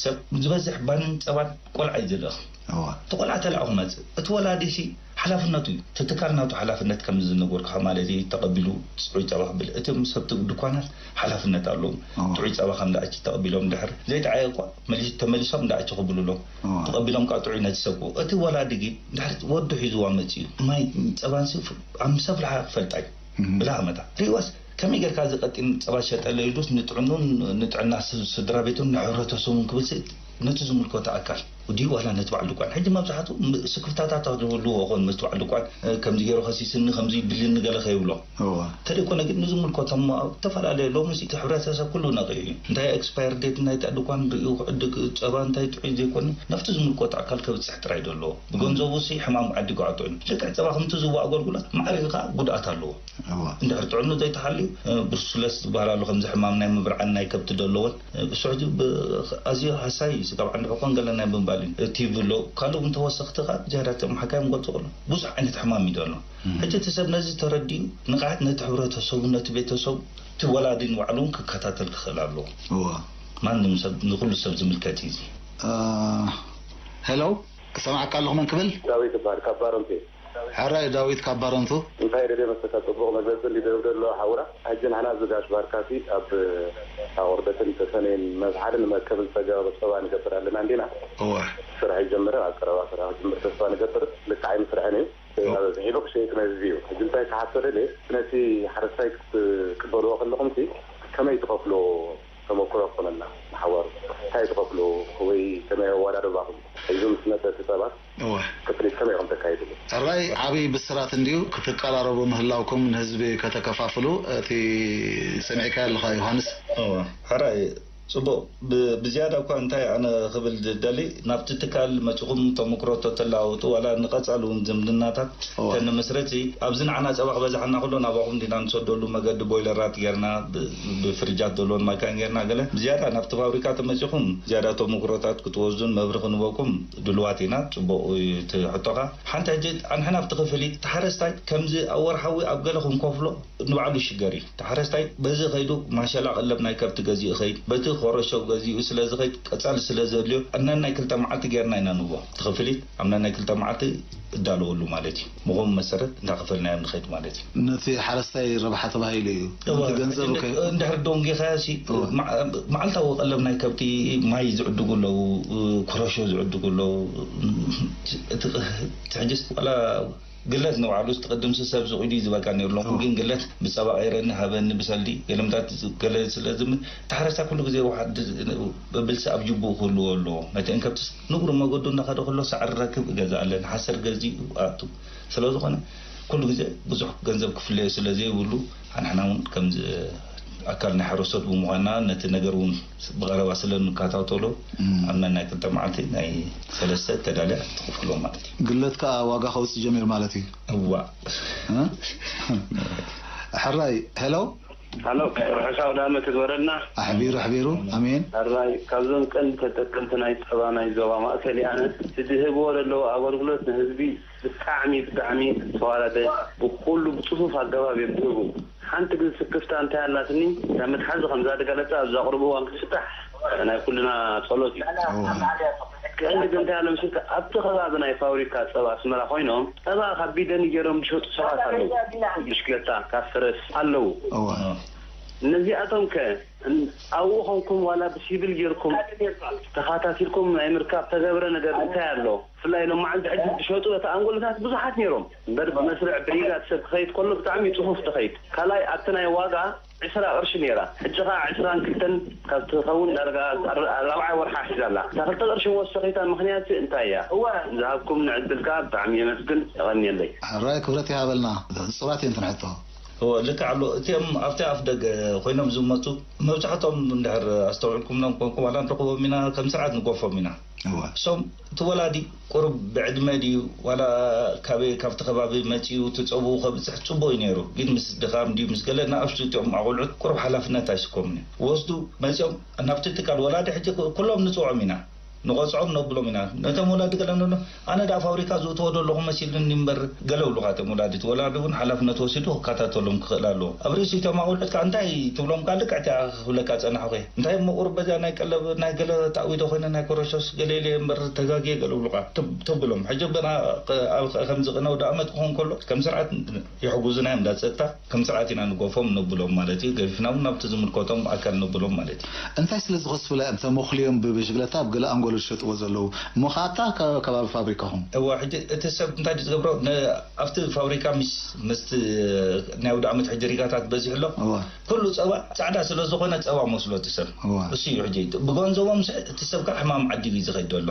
ሰብ ዝበዝሕ ባንን ፀባን ቆልዓ እዩ ዝልእኽ። እወ። እቲ ቆልዓ ተላእኹ መፅእ እቲ ወላዲ ሲ ሓላፍነቱ እዩ። እቲ ትካል ናቱ ሓላፍነት ከም ዝነገርኩኻ ማለት እዩ። ተቐቢሉ ፅዑይ ፀባ ክብል እቶም ሰብቲ ድኳናት ሓላፍነት ኣለዎም። እወ። ጥዑይ ፀባ ከም ደኣች ተቐቢሎም ድሕር ዘይጠዓየ እኳ መሊስ-፣ ተመሊሶም ደኣች ክብሉ ኣለዎም። እወ። ተቐቢሎም ከዓ ጥዑይ ነቲ ሰብ ክህቡ። እቲ ወላዲ ግን ድሕር ወዱ ሒዝዋ መፅኡ እዩ። ማይ ፀባንሲ ኣብ ምስ ኣፍልሓ ክፈልጣ እዩ። እም። ብላ መታ ሪዋስ ከመይ ጌርካ እዚ ቀጢን ጸባ ሸጠለ ኢሉስ ንጥዕኑን ንጥዕና ስ-፣ ስድራ ቤቱን ንሕብረተሰቡን ክብል ሲ ነቲ ዝምልከቶ ኣካል ድዩ ዋላ ነቲ በዓል ድኳን? ሕጂ መብዛሕትኡ ም-፣ ስክፍታታት ዝህልዎ ኾን ምስቲ በዓል ድኳን፣ እ፣ ከምዚ ገይሩ ከሲስኒ፣ ከምዚ ይብልኒ ገለ ከይብሎ። እወ። ተደይኮነ ግን ንዝምልከቶም ኣብ ዝተፈላለየ ሎሚ ሲ እቲ ሕብረተሰብ ኩሉ ነቒሑ እዩ። እንታይ ኤክስፓየር ዴት ናይታ ድኳን ርእዩ ክዕድግ፣ ጸባ እንታይ ጥዑይ ዘይኮነ ናብቲ ዝምልከቶ ኣካል ከብጽሕ ጥራይ ደሎ። ብገንዘቡ ሲ ሕማም ዓዲ ገዓቶ እዩ። ልክዕ ጸባ ከምቲ ዝህቦ ኣገልግሎት ማዕሪኡ ከኣ ጉድኣት ኣለዎ። እወ። እንድሕር ጥዕኑ ዘይተሓልዩ፣ እ፣ ብርሱለስ ዝበሃል ኣሎ፣ ከምዚ ሕማም ናይ ምብርዓን ናይ ከብቲ ደለዎን፣ እ፣ እሱ ሕጂ ብ-፣ ኣዝዩ ሃሳይ እዩ፣ ስጋብ ዓንዲ ሕቆን ገለ ናይ ምባል እዩ። እቲ ብሎ ካልእ እውን ተወሰኽቲ ከኣ ዝያዳ እቶም ሓካይም ገልጾ ከሎ ብዙሕ ዓይነት ሕማም እዩ ዘሎ። ሕጂ እቲ ሰብ ነዚ ተረዲኡ ንቕሓት ነቲ ሕብረተሰቡ፣ ነቲ ቤተሰቡ፣ እቲ ወላዲ ንባዕሉ እውን ክከታተል ክኽእል ኣለዎ። እወ። ማንም ሰብ፣ ንኹሉ ሰብ ዝምልከት እዩ እዚ። እ፣ ሄሎ፣ ክሰማዕካ ኣለኹ፣ መን ክብል? ዳዊት ይበሃል ካብ ባረንቱ። ሕራይ ዳዊት ካብ ባረንቱ። እንታይ ደልየ መሰካ ጽቡቕ መግለጺ እንዲ ደብ ደሎ ሓውራ። ሕጂ ንሕና እዚ ጋሽ ባርካሲ ኣብ ኣቑርደትን ተሰነይን መዝሓልን መከብን ጸገባ በጸባ ንገብር ኣለና እንዲና። እወ። ስራሕ ይጀምር ኣብ ቀረባ ስራሕ ክጅምር ተስፋ ንገብር። ልክዓይ ምስርሐን እዩ። እወ። ኣብ ሒሉቕ ሸይጥ ነዚ እዩ። ሕጂ እንታይ ክሓቶ ደልየ ነቲ ሓረስታይ ክትቅበልዎ ከለኹም ሲ ከመይ ትኸፍልዎ ተመክሮ ክኾነና ንሓዋሩ እንታይ ትኸፍልዎ ወይ ከመይ ኣወዳድባኹም ሒዙ ምስ መጸ እቲ ጸባ እወ። ክፍሊት ከመይ ኢኹም ተካይድሉ? ሕራይ ዓብዪ ብስራት እንድዩ ክትቀራረቡ ምህላውኩም ንህዝቢ ከተከፋፍሉ እቲ ሰሚዕካ ኣለኻ ዮሃንስ። እወ፣ ሕራይ ጽቡቕ። ብ-፣ ብዝያዳ እኳ እንታይ ኣነ ክብል ዝደሊ ናብቲ ትካል መጺኹም ተመክሮ ተተለዋወጡ ዋላ ንቐጻሊ እውን ዝምድናታት እወ። ተንመስረት ሲ ኣብዚ ንዓና ጸባ ክበዝሓና ከሎ ናባኹም ዲና ንሰደሉ መገዲ ቦይለራት ጌርና ብ-፣ ብፍርጃት ዘለዎን ማካን ጌርና ገለ ብዝያዳ ናብቲ ፋብሪካ ተመጺኹም ዝያዳ ተመክሮታት ክትወስዱን መብርኺ ንበኩም ድልዋት ኢና። ጽቡቕ እዩ እቲ ሕቶኻ። ሓንቲ ሕጂ ኣንሕና ኣብቲ ክፍሊት እቲ ሓረስታይ ከምዚ ኣብ ወርሓዊ ኣብ ገለ ክንከፍሎ ንባዕሉ ይሽገር እዩ። እቲ ሓረስታይ በዚ ከይዱ ማሸላ ቀለብ ናይ ከብቲ ገዚኡ ይኸይድ፣ በቲ ኮረሾ ገዚኡ ስለ ዝኸይድ ቀጻሊ ስለ ዘድልዮ ኣብ ነናይ ክልተ መዓልቲ ጌርና ኢና ንቦ ትኽፍሊት ኣብ ነናይ ክልተ መዓልቲ እዳለወሉ ማለት እዩ። ብኸምኡ መሰረት እንዳኸፈልናዮም ንኸይድ ማለት እዩ። ነቲ ሓረስታይ ረብሓ ተባሂሉ እዩ። እወ፣ ነቲ ገንዘብ እንድ- ከ- እንድሕር ደንጊኻዮ ሲ እወ። መዓ- መዓልታዊ ቀለብ ናይ ከብቲ ማይ ዝዕድጉ ኣለዉ፣ ኮረሾ ዝዕድጉ ኣለዉ። እቲ እቲ ሕጅስ ዋላ ግለት ንባዕሉ ቅድምሲ ሰብ ዝቑዲ ዝበቃ ነይሩ። ሎም ግን ግለት ብፀባ ቀይረኒ ሃበኒ ብሰልዲ ገለምታት ገለ ስለ ዝም ተሓረስታ ኩሉ ግዜ ውሓድ ብብልሲ ኣብ ጅቡኡ ክህልዎ ኣለዎ። ነቲ እንከብትስ ንግሩ መገዱ እናኸደ ከሎ ሳዕሪ ረክብ እገዛ ኣለን ሓሰር ገዚኡ ኣቱ ስለ ዝኾነ ኩሉ ግዜ ብዙሕ ገንዘብ ክፍለዮ ስለ ዘይብሉ ኣንሕና እውን ከምዚ ኣካል ናይ ሓረስቶት ብምዃንና ነቲ ነገር እውን ብቐረባ ስለ እንከታተሎ እም። ኣብ ናይ ክልተ መዓልቲ ናይ ሰለስተ ተዳልያ ትኽፍሎ ማለት እዩ። ግለት ከዓ ዋጋ ከውፅእ ጀሚሩ ማለት እዩ። እዋ እ? ሕራይ ሄሎ። ሃሎ፣ ርሑስ ኣውደ ዓመት ይግበረልና። ኣሕቢሩ ኣሕቢሩ። ኣሜን። ሕራይ ካብዞም ቀንዲ ተጠቀምቲ ናይ ፀባ ናይ ዞባ ማእከል እየ ኣነ። እቲ ዝህብዎ ዘለዉ ኣገልግሎት ንህዝቢ ብጣዕሚ ብጣዕሚ ዝተዋረደ፣ ብኩሉ ብፅፉፍ ኣገባብ እዮም ዝህቡ። ሓንቲ ግን ስክፍታ እንታይ ኣላትኒ፣ እታ መትሓዚ ከምዛ ዝገለፃ ኣብ ዘቕርቡ እዋን ክትፍታሕ ናይ ኩልና ጸሎት እዩ። ቀንዲ ግን እንታይ ኣሎ መሲልካ፣ ኣብቲ ከባቢ ናይ ፋብሪካ ጸባ ኣስመራ ኮይኖም ጸባ ካብ ቢደኒ ገይሮም ዝሸጡ ሰባት ኣለዉ። ብሽክለታ ካብ ፈረስ ኣለዉ። እዋ። ነዚኣቶም ከ ኣብኡ ኾንኩም ዋላ ብሲቪል ጌርኩም ተኻታቲልኩም ናይ ምርካብ ተገብረ ነገር እንታይ ኣሎ? ብፍላይ ሎም መዓልቲ ሕጂ ዝሸጡ እቲ ኣንጎሎታት ብዙሓት ነይሮም እምበር ብመስርዕ ብሪጋድ ሰብ ክኸይድ ከሎ ብጣዕሚ ጽፉፍ ትኸይድ። ካልኣይ ኣብቲ ናይ ዋጋ ዕስራ ቅርሺ ነይራ፣ ሕጂ ኸዓ ዕስራን ክልተን ካብ ትኸውን ዳርጋ ራብዓይ ወርሓ ሒዛ ኣላ። እታ ክልተ ቅርሺ መወሰኺታ ምኽንያት እንታይ እያ? ዝሃብኩምኒ ዕድል ከኣ ብጣዕሚ የመስግን፣ የቐንየለይ። ሕራይ ክብረት ይሃበልና። ጽባት እየን ትንሕቶ። እወ፣ ልክዕ ኣሎ። እቲኦም ኣብቲ ኣፍ ደገ ኮይኖም ዝመጹ መብዛሕትኦም እንድሕር ኣስተውዕልኩምሎም ኮንኩም ዋላ ንረኽቦም ኢና፣ ከም ስርዓት ንጎፎም ኢና። እወ። እሶም እቲ ወላዲ ቁሩብ ብዕድመ ድዩ ዋላ ካበይ ካብቲ ከባቢ መጺኡ እቲ ጸብኡ ከብጽሕ ጽቡቕ እዩ ነይሩ። ግን ምስ ድኻም ድዩ ምስ ገለ ንኣሽቱ እቲኦም ኣቑልዑት ቁሩብ ሓላፍነት ኣይስከሙን እዮም። ወስዱ መጺኦም ናብቲ ትካል ወላዲ ሕጂ ኩሎም ንጽውዖም ኢና። ንቆጽዖም ነብሎም ኢና። ነቶም ወላዲ ገለ ንብሎ፣ ኣነ ደኣ ፋብሪካ ዝእትዎ ዶ ኣለኹ መሲሉኒ እምበር ገለ ብሉኻ እቶም ወላዲ። እቲ ወላዲ እውን ሓላፍነት ወሲዱ ክከታተሎም ክኽእል ኣለዎ። ኣብ ርእሲ እቶም ኣቑልዑት ከኣ እንታይ ትብሎም ከኣ ልክዕ እቲኣ ክብለካ ጸናሕኹ እየ። እንታይ እሞ ቁሩብ በዚኣ ናይ ቀለብ ናይ ገለ ተኣዊደ ኮይነ ናይ ኮረሾስ ገለ ኢለ እየ እምበር ተጋግየ ገለ ብሉኻ ትብ-፣ ተብሎም። ሕጂ ገና ኸ-፣ ኣብ ኸ-፣ ከምዚ ቅነ ኣውደ ዓመት ክኸውን ከሎ ከም ስርዓት ይሕጉዙና እዮም እንዳ ጸጥታ። ከም ስርዓት ኢና ንጎፎም ነብሎም ማለት እዩ። ገፊፍና እውን ናብቲ ዝምልከቶም ኣካል ነብሎም ማለት እዩ። እንታይ ስለ ዝኸስፉላ እዮም ተመኹልዮም ብብሽግለታ ኣብ ገለ ኣንጎሎ ዝሸጥዎ ዘለዉ? እሞ ኸኣ እታ ከ-፣ ከባቢ ፋብሪካኹም? እዋ፣ ሕጂ እቲ ሰብ እንታይ ድዩ ዝገብሮ? ን-፣ ኣብቲ ፋብሪካ ምስ፣ ምስቲ ናይ ኣውደ ዓመት ሕጂ ሪጋታት በዚሑ ኣሎ። እዋ። ኩሉ ጸባ ጻዕዳ ስለ ዝኾነ ጸባ መስሎ እቲ ሰብ። እዋ። እሱ እዩ ሕጂ። ብገንዘቦም ስ-፣ እቲ ሰብ ከኣ ሕማም ዓዲጉ እዩ ዝኸይድ ዘሎ።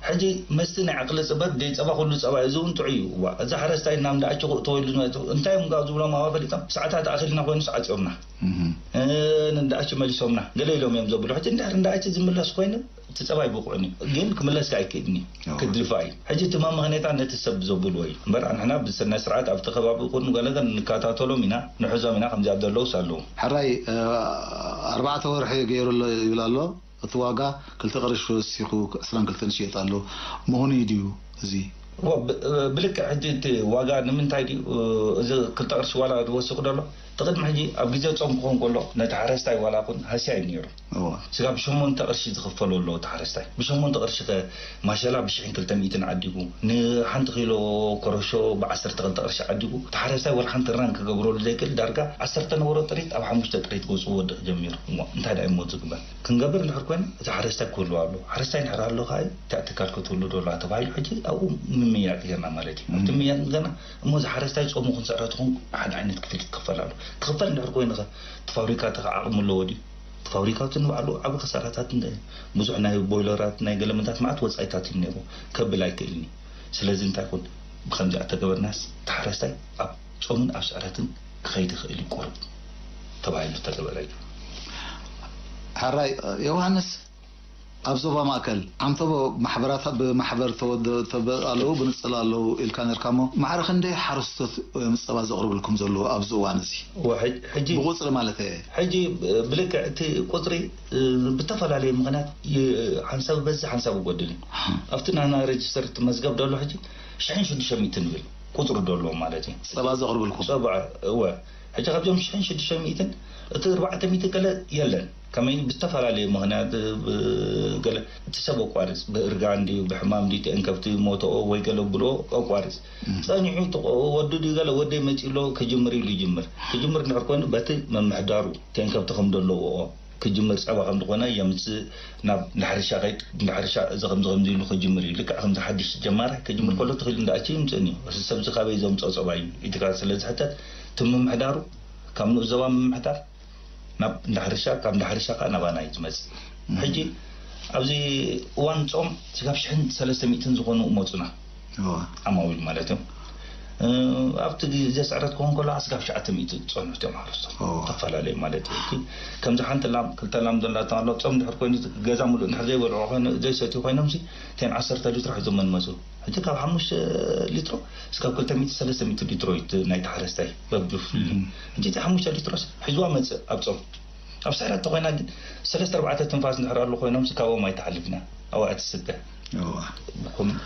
ሕጂ መስቲ ናይ ዓቕሊ ጽበት ደይ ጸባ ኩሉ ጸባ እዩ። እዚ እውን ጥዑይ እዩ። እዋ፣ እዚ ሓረስታይ እናምዳኣችሁ ክእተወ ኢሉ ዝመጡ እንታይ እዮም ጋር ዝብሎም ኣዋፈሊጦም? ሰዓታት ኣኺልና ኮይኑ ሰዓት ዮምና። እህ። እ፣ ንዳኣች መሊሶምና ገለ ኢሎም እዮም ዘብሉ። ሕጂ እንድሕር እንዳኣች ዝምለስ ኮይኑ እቲ ጸባይ ብቑዕን እዩ። ግን ክምለስ ኣይክእልኒ። እዋ። ክድፋ እዩ። ሕጂ እቲ መመኽኔታ ነቲ ሰብ ዘብልዎ እዩ። እምበር ኣንሕና ብስነ ስርዓት ኣብቲ ከባቢ ይኹን ገለ ገለ ንከታተሎም ኢና፣ ንሕዞም ኢና፣ ከምዚኣ ዘለውስ ኣለዉ። ሕራይ፣ እ፣ ኣርባዕተ ወርሒ ገይሩ ኣሎ ይብል ኣሎ። እቲ ዋጋ ክልተ ቅርሺ ወሲኹ ዕስራን ክልተን ይሽየጥ ኣሎ። ምኹኑ እዩ ድዩ እዚ? እዎ፣ ብ-፣ ብልክዕ ሕጂ እቲ ዋጋ ንምንታይ ድዩ፣ እ፣ እዚ ክልተ ቅርሺ ዋላ ዝወስኽ ደሎ? እቲ ቅድሚ ሕጂ ኣብ ግዜ ጾም ክኸውን ከሎ ነቲ ሓረስታይ ዋላ ኹን ሃስያ እዩ ነይሩ። እዎ። ስጋ ብሸሞንተ ቅርሺ ዝኽፈሎ ኣለዎ እቲ ሓረስታይ። ብሸሞንተ ቅርሺ ከ ማሸላ ብሽሕን ክልተ ሚእትን ዓዲጉ፣ ንሓንቲ ኪሎ ኮረሾ ብዓሰርተ ክልተ ቅርሺ ዓዲጉ፣ እቲ ሓረስታይ ዋላ ሓንቲ ራን ክገብረሉ ዘይክእል ዳርጋ ዓሰርተ ነበሮ ጥሪት ኣብ ሓሙሽተ ጥሪት ገጹ ክወድቕ ጀሚሩ። እሞ እንታይ ደኣ እሞ ዝግበር? ክንገብር እንድሕር ኮይና እቲ ሓረስታይ ክህሉ ኣሎ። ሓረስታይ እንድሕር ኣሎ ከኣ እታ ትካል ክትህሉ ዶ ኣለዋ ተባሂሉ ሕጂ ኣብኡ ምምይያጥ ጌርና ማለት እዩ። ኣብቲ ምምይያጥ ጌርና እሞ እዚ ሓረስታይ ጾሙ ኹን ስዕረቱ ኹን ሓደ ዓይነት ክፍሊት ክኽፈል ኣሎ። ክኽፈል እንድሕር ኮይኑ ኸ እቲ ፋብሪካ እቲ ኸ ዓቕሚ ኣለዎ ድዩ? እቲ ፋብሪካ እቲ ንባዕሉ ዓቢ ክሳራታት እንደ-፣ ብዙሕ ናይ ቦይለራት ናይ ገለመታት መዓት ወጻኢታት እዩ ነይሩ። ከብል ኣይክእልን እዩ። ስለዚ እንታይ ኩን ብኸምዚ ኣተገበርናስ እቲ ሓረስታይ ኣብ ጾምን ኣብ ስዕረትን ክኸይድ ይኽእል እዩ ቁሩብ ተባሂሉ ተገበረ እዩ። ሕራይ ዮሃንስ፣ ኣብ ዞባ ማእከል ዓንተቦ ማሕበራት ብማሕበር ተወደ-፣ ተበ-፣ ኣለዉ፣ ብንጽል ኣለዉ ኢልካ ነርካ እሞ፣ ማዕረ ክንደይ ሓረስቶት እዮም ጸባ ዘቕርብልኩም ዘለዉ ኣብዚ እዋን እዚ? እወ፣ ሕጅ-፣ ሕጂ ብቑጽሪ ማለት እየ። ሕጂ ብልክዕ እቲ ቁጽሪ፣ እ፣ ብተፈላለየ ምኽንያት ይ-፣ ሓንሳብ ይበዝሕ፣ ሓንሳብ ይጎድል እዩ። ኣብቲ ናና ሬጅስተር እቲ መዝገብ ደሎ ሕጂ ሽሕን ሽዱሽተ ሚእትን ይብል ቁጽሪ ደሎ ማለት እዩ። ጸባ ዘቕርብልኩም? ጸባ፣ እወ። ሕጂ ካብዞም ሽሕን ሽዱሽተ ሚእትን እቲ ኣርባዕተ ሚእቲ ገለ የለን። ከመይ ብዝተፈላለየ ምኽንያት፣ ብ-፣ ገለ እቲ ሰብ ኣቋርጽ፣ ብእርጋን ድዩ፣ ብሕማም ድዩ፣ እተን ከብቲ ሞተኦ ወይ ገለ ብሎ ኣቋርጽ። ጸኒሑ እቲ ቆ-፣ ወዱ ድዩ ገለ ወደይ መጺኡ ኣሎ ክጅምር ኢሉ ይጅምር። ክጅምር እንድሕር ኮይኑ በቲ ምምሕዳሩ እተን ከብቲ ከም ዘለዎኦ ክጅምር፣ ጸባ ከም ዝኾነ የምጽእ፣ ናብ እንዳ ሕርሻ ከይድ፣ እንዳ ሕርሻ እዚ ከምዚ ከምዚ ኢሉ ክጅምር እዩ። ልክዕ ከምዚ ሓድሽ ጀማራይ ክጅምር ከሎ ትኽእል እንዳኣቸው ይምጽእን እዩ። እዚ ሰብዚ ካበይ ዘምጽኦ ጸባ እዩ ኢልካ ስለ ዝሕተት፣ እቲ ምምሕዳሩ ካብ ንኡስ ዞባ ምምሕዳር ናብ እንዳ ሕርሻ፣ ካብ እንዳ ሕርሻ ከኣ ናባና እዩ ዝመጽእ። ሕጂ ኣብዚ እዋን ጾም ስጋብ ሽሕን ሰለስተ ሚእትን ዝኾኑ እመጹና። እዋ። ዓማዊል ማለት እዩ። እ፣ ኣብቲ ግዜ ስዕረት ክኾን ከሎ ስጋብ ትሽዓተ ሚእቲ ዝጸንሑ እዮም ሓረስቶት። እዋ። ዝተፈላለዩ ማለት እዩ። እቲ ከምዚ ሓንቲ ላም፣ ክልተ ላም ዘላትና ኣሎ፣ ጾም ድሕር ኮይኑ ገዛ ሙሉእ እንድሕር ዘይበልዑ ኮይኑ፣ ዘይሰትዩ ኮይኖምሲ፣ እተን ዓሰርተ ሊትሮ ሒዞም መን መጹ። ሕጂ ካብ ሓሙሽተ ሊትሮ ስጋብ ክልተ ሚእቲ፣ ሰለስተ ሚእቲ ሊትሮ እዩ እቲ ናይቲ ሓረስታይ በብፍሉ። እም። ሕጂ እቲ ሓሙሽተ ሊትሮስ ሒዝዋ መጽእ ኣብ ጾም። ኣብ ስዕረት ተኾይና ግን ሰለስተ ኣርባዕተ ትንፋስ እንድሕር ኣሎ ኮይኖምሲ ካብኦም ኣይትሓልፍና። ኣብኣ ትስተ። እዋ። ብኹም-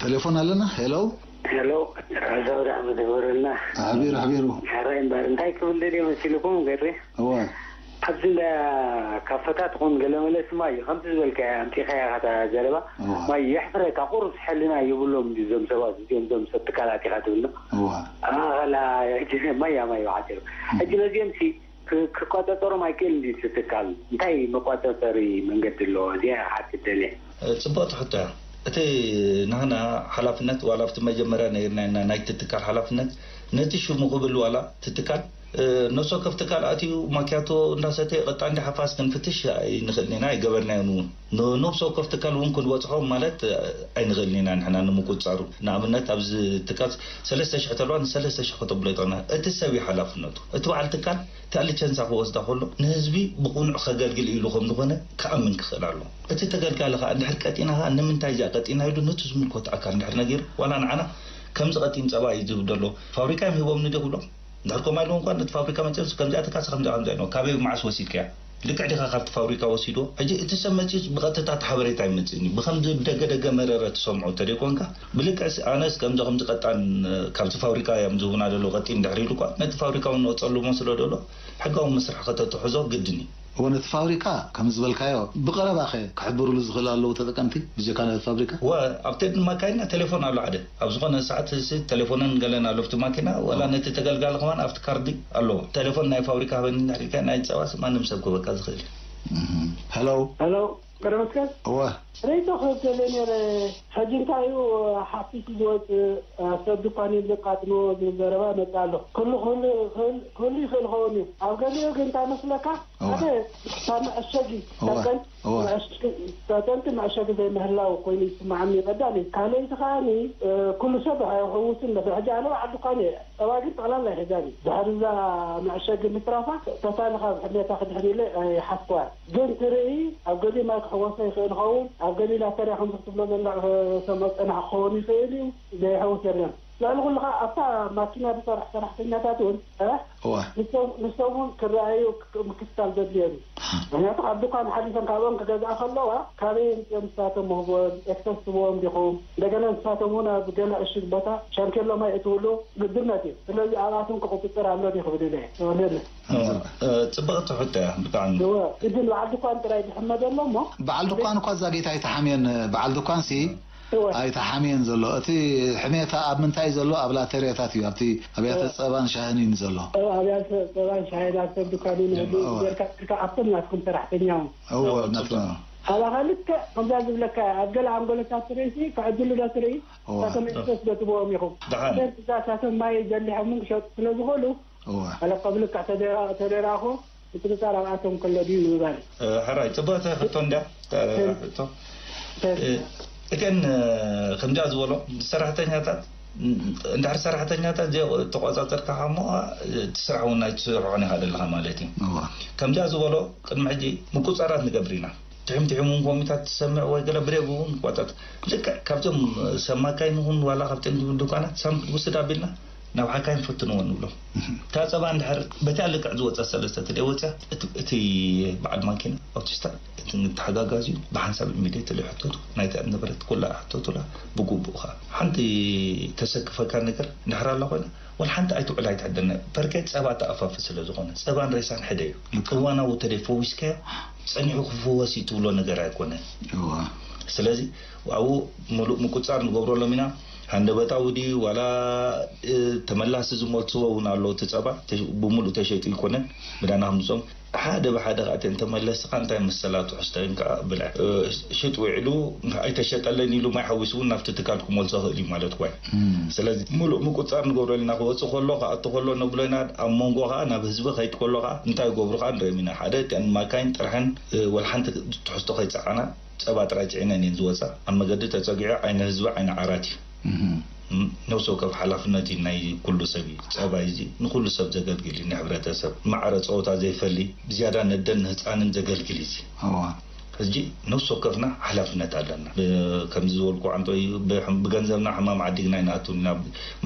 ቴሌፎን ኣለና። ሄሎ። ሄሎ፣ ራዛው ዳዕመ ትግበረልና። ሓቢሩ፣ ሓቢሩ። ሕራይ እምበር፣ እንታይ ክብል ደልየ መሲልኩም ገሬ? እዋ። ኣብዚ እንዳ ካፈታት ኹን ገለ መለ ስማ እዩ፣ ከምቲ ዝበልካያ፣ ኣምጺኻያ ኢኻ እታ ዘረባ። እዋ። ማይ የሕፍረካ፣ ቁሩብ ሕልና ይብሎም ድዩ እዞም ሰባት እዚኦም፣ እዞም ሰብ ትካላት ኢኻ ትብሎ? እዋ። ኣኸላ፣ ሕጂ ማያ፣ ማይ ሓፂሩ። ሕጂ ነዚኦም ሲ ክ-፣ ክቆጻጸሮም ኣይክእልን ድዩ እቲ ትካል? እንታይ መቆጻጸሪ መንገዲ ኣለዎ? እዚኣ እየ ክሓትት ደልየ። ጽብቕቲ ሕቶ እያ። እቲ ናህና ሓላፍነት፣ ዋላ ኣብቲ መጀመርያ ነይርና ኢና፣ ናይቲ ትካል ሓላፍነት፣ ነቲ ሽሙ ክብል ዋላ እቲ ትካል፣ እ፣ ነፍሲ ወከፍ ትካል ኣትዩ ማክያቶ እንዳሰተየ ቀጣን ድዩ ሓፋስ ክንፍትሽ ኣይንኽእልን ኢና፣ ኣይገበርናዮን እውን። ን-፣ ነፍሲ ወከፍ ትካል እውን ክንበጽሖም ማለት፣ እ፣ ኣይንኽእልን ኢና ንሕና ንምቁጽጻሩ። ንኣብነት ኣብዚ ትካል ሰለስተ ሽሕ ተልዋ ንሰለስተ ሽሕ ከተብሎ ይጠቕና። እቲ ሰብ እዩ ሓላፍነቱ። እቲ በዓል ትካል እታ ሊቸንሳ ክወስዳ ከሎ ንህዝቢ ብቕኑዕ ከገልግል ኢሉ ከም ዝኾነ ክኣምን ክኽእል ኣለዎ። እቲ ተገልጋሊ ኸኣ እንድሕር ቀጢና ኸኣ ንምንታይ እዚኣ ቀጢና ኢሉ ነቲ ዝምልከቶ ኣካል እንድሕር ነጊሩ፣ ዋላ ንዓና ከምዚ ቀጢን ጸባ እዩ ዝህብ ዘሎ፣ ፋብሪካ እዮም ሂቦምኒ ድዩ ክብሎ? እንድሕር ከምኡ ኢልዎ እንኳን ነቲ ፋብሪካ መጺኦም ከምዚኣ ተካሲ ከምዚኣ ከምዚኣ ኢልዎ፣ ካበይ መዓስ ወሲድካያ? ልክዕ ዲኻ ካብቲ ፋብሪካ ወሲድዎ? ሕጂ እቲ ሰብ መጺኡ ብቐጥታ እቲ ሓበሬታ ኣይመጽእን እዩ። ብኸምዚ ብደገ ደገ መረረ ትሰምዖ እንተደይኮንካ፣ ብልክዕ ሲ-፣ ኣነስ ከምዚ ከምዚ ቀጣን፣ እ፣ ካብቲ ፋብሪካ እዮም ዝህቡና ዘለዉ ቀጢን እንድሕር ኢሉ እኳ፣ ነቲ ፋብሪካ እውን ንወጸሉ እሞ ስለ ደሎ፣ ሕጋዊ መስርሕ ከተትሕዞ ግድን እዩ። እወ፣ ነቲ ፋብሪካ ከም ዝበልካዮ ብቐረባኸ ክሕብሩሉ ዝኽእሉ ኣለዉ ተጠቀምቲ ብጀካ ነቲ ፋብሪካ? እወ፣ ኣብቲ ድማ ካይድና ቴሌፎን ኣሎ ሓደ። ኣብ ዝኾነ ሰዓት ሲ-፣ ቴሌፎንን ገለን ኣሎ ኣብቲ ማኪና፣ ወላ እወ። ነቲ ተገልጋሊ ከማን ኣብቲ ካርዲ ኣለዎ። ቴሌፎን ናይ ፋብሪካ ሃበኒ እንድሕር ኢልካ ናይ ጸባ ሲ ማንም ሰብ ክህበካ ዝኽእል እዩ። እህ። ሄሎ። ሄሎ። ገብረመስቀል? እወ። ሬቶ ክህብ ደልየ ነይረ። ሕጂ እንታይ እዩ ሓፊሱ ዝወፅእ? ኣብ ሰብ ድኳን እዮም ዘቃጥልዎ ዝብል ዘረባ ይመፅእ ኣሎ። ኩሉ ክህሉ ይኽእል፣ ክህሉ ይኽእል ኸውን እዩ። ኣብ ገሊኡ ግን እንታይ መስለካ? እወ። ሓደ ካብ መዐሸጊ፣ እወ። ካብ ጠንቂ እወ። መዐሸጊ፣ ካብ ጠንቂ መዐሸጊ ዘይምህላው ኮይኑ ይስማዓኒ ቀዳም እዩ። ካልኣይቲ ከዓኒ፣ እ፣ ኩሉ ሰብ ኣይሕውስን መስለ። ሕጂ ኣነ በዓል ድኳን እየ። ጸባ ግን ጠቕላላ ይሕዛኒ። ድሕሪ እዛ መዐሸጊ ምትራፋ፣ ተታሊ ካብ ሕሜታ ክድሕን ኢለ ኣይሓስብዋን። ግን ትርኢ፣ ኣብ ገሊኡ ማይ ክሕወሶ ይኽእል ይኸውን፣ ኣብ ገሊኡ ላተርያ ከምዚ ክትብሎ ዘለኻ ክሰምዖ ዝጸናሕኩ ክኸውን ይኽእል እዩ፣ ዘይሕውስ የለን። ልዕሊ ኩሉ ኸኣ ኣብታ ማኪና ዝሰርሑ ሰራሕተኛታት እውን፣ እ? እዋ። ንሶም፣ ንሶም እውን ክረኣዩ ክ-፣ ምክትታል ዘድልዮም እዩ። ምኽንያቱ ካብ ድኳን ሓሊፈን ካብኦም ክገዝኣ ከለዋ፣ ካበይ ኣምጺኦም ንሳቶም ምህቦም፣ ኤክሰስ ትህብዎም ዲኹም? እንደገና ንሳቶም እውን ኣብ ገለ ዕሽግ ቦታ ሻንኬሎ ማይ እትውሉ ግድነት እዩ። ስለዚ ኣብኣቶም ክቁጽጽር ኣሎ ድዩ ክብል ኢለ እየ። ተወልደ። እዎ፣ እ፣ ጽብቕቲ ሕቶ እያ፣ ብጣዕሚ። እዎ፣ ግድን በዓል ድኳን ጥራይ ዝሕመድ ኣሎ እሞ። በዓል ድኳን እኳ እዛ ጌታ ኣይተሓምየን፣ በዓል ድኳንሲ እዎ። ኣይተሓምየን ዘሎ። እቲ ሕሜታ ኣብ ምንታይ ዘሎ? ኣብ ላተርያታት እዩ፣ ኣብቲ ኣብያተ እዎ። ጸባን ሻህን እዩ ዘሎ። እዎ፣ ኣብያተ ጸባን ሻህን ኣብ ሰብ ድኳን እዩ ንህቢ እዎ። ጌርካ፣ ጌርካ ኣብቶም ናትኩም ሰራሕተኛ እውን። እዎ፣ እዎ፣ ናትና። ጽቡቕ። ኣባኻ ልክዕ ከምዛ ዝብለካ እያ። ኣብ ገለ ኣንጎሎታት ትርእሲ፣ ክዕድሉ ዶ ትርኢ? እዎ። እሳቶም ኤክሰስ ዶ ትብዎም ኢኹም? ደሓን። ሰብ እዛ እሳቶም ማይ ዘሊሖምን ክሸጡ ስለ ዝኽእሉ፣ እዋ። ኣለ ካብ ልክዕ ተደራ-፣ ተደራኹ ምጥርጣር ኣብኣቶም ከሎ ድዩ ንምባል። እ፣ ሕራይ፣ ጽብቕቲ ሕቶ እንድያ፣ እ፣ ሕቶ። እ፣ እ፣ እተን፣ እ፣ ከምዚኣ ዝበሎ ሰራሕተኛታት፣ እ፣ እንድሕር ሰራሕተኛታት ዘይተቆጻጸርካ ከኣ እሞ፣ እ፣ እቲ ስራሕ እውን ኣይትሰርሖን ኢኻ ዘለኻ ማለት እዩ። እዋ። ከምዚኣ ዝበሎ ቅድሚ ሕጂ ምቁጻራት ንገብር ኢና። ትሒም ትሒም እውን ኮሚታት ትሰምዕ ወይ ገለ ብሬብ እውን ቆጠት። ልክዕ ካብዞም ሰብ ማካይን ይኹን ዋላ ካብ ጥንዲ ድኳናት ሳምፕል ውስድ ኣቢልና ናብ ሓካይም ፈትንዎ ንብሎ። እታ ጸባ እንድሕር በቲኣ ልክዕ ዝወጸት ሰለስተ ተደይ ወጽያ፣ እቲ፣ እቲ በዓል ማኪና ኣብቲ ስታ-፣ እቲ ተሓጋጋዚኡ ብሓንሳብ ኢሚድየትሊ ሕተቱ፣ ናይቲ ንብረት ኩላ ሕተቱላ ብግቡእ ከኣ። ሓንቲ ተሰክፈካ ነገር እንድሕር ኣላ ኮይና፣ ወላ ሓንቲ ኣይትውዕል ኣይትሕደነ። ፐርኬ ጸባ ተኣፋፊ ስለ ዝኾነ፣ ጸባን ሬሳን ሕደ እዩ። እዋናዊ ተደይ ፈዊስካዮ፣ ጸኒሑ ክፍወስ እዩ ትብሎ ነገር ኣይኮነን። ስለዚ ኣብኡ ምሉእ ምቁጻር ንገብረሎም ኢና። ሃንደበታዊ ድዩ ዋላ ተመላሲ ዝመልስዎ እውን ኣሎ። እቲ ጸባ ብሙሉእ ተሸይጡ ይኮነን። ብዳና ከምዝጾም ሓደ ብሓደ ከዓ እተን ተመለስካ እንታይ መሰላ ትሕዝቶ ኢን ከዓ ብልዕ ሽጥ ውዒሉ ኣይተሸጠለን ኢሉ ማይ ሓዊሱ እውን ናብቲ ትካል ክመልሶ ክእል እዩ ማለት ዋይ። ስለዚ ሙሉእ ምቁፃር ንገብረልና ክወፅእ ከሎ ክኣቱ ከሎ ነብሎ ኢና። ኣብ መንጎ ከዓ ናብ ህዝቢ ከይድ ከሎ ከዓ እንታይ ይገብሩ ከዓ ንሪኦም ኢና። ሓደ እተን ማካይን ጥርሐን ወላ ሓንቲ ትሕዝቶ ከይፀዓና ጸባ ጥራይ ጭዒነን እየን ዝወፃ። ኣብ መገዲ ተፀጊዑ ዓይኒ ህዝቢ ዓይኒ ዓራት እዩ። ነፍሲ ወከፍ ሓላፍነት እዩ ናይ ኩሉ ሰብ እዩ። ጸባይ እዚ ንኩሉ ሰብ ዘገልግል እዩ። ንሕብረተሰብ ማዕረ ጸወታ ዘይፈሊ ብዝያዳ ነደን ንህፃንን ዘገልግል እዩ። እዚ ሕጂ ነፍሲ ወከፍና ሓላፍነት ኣለና። ከምዚ ዝበልኩ ዓንቶ እዩ። ብገንዘብና ሕማም ዓዲግና ይንኣቱ ኢና።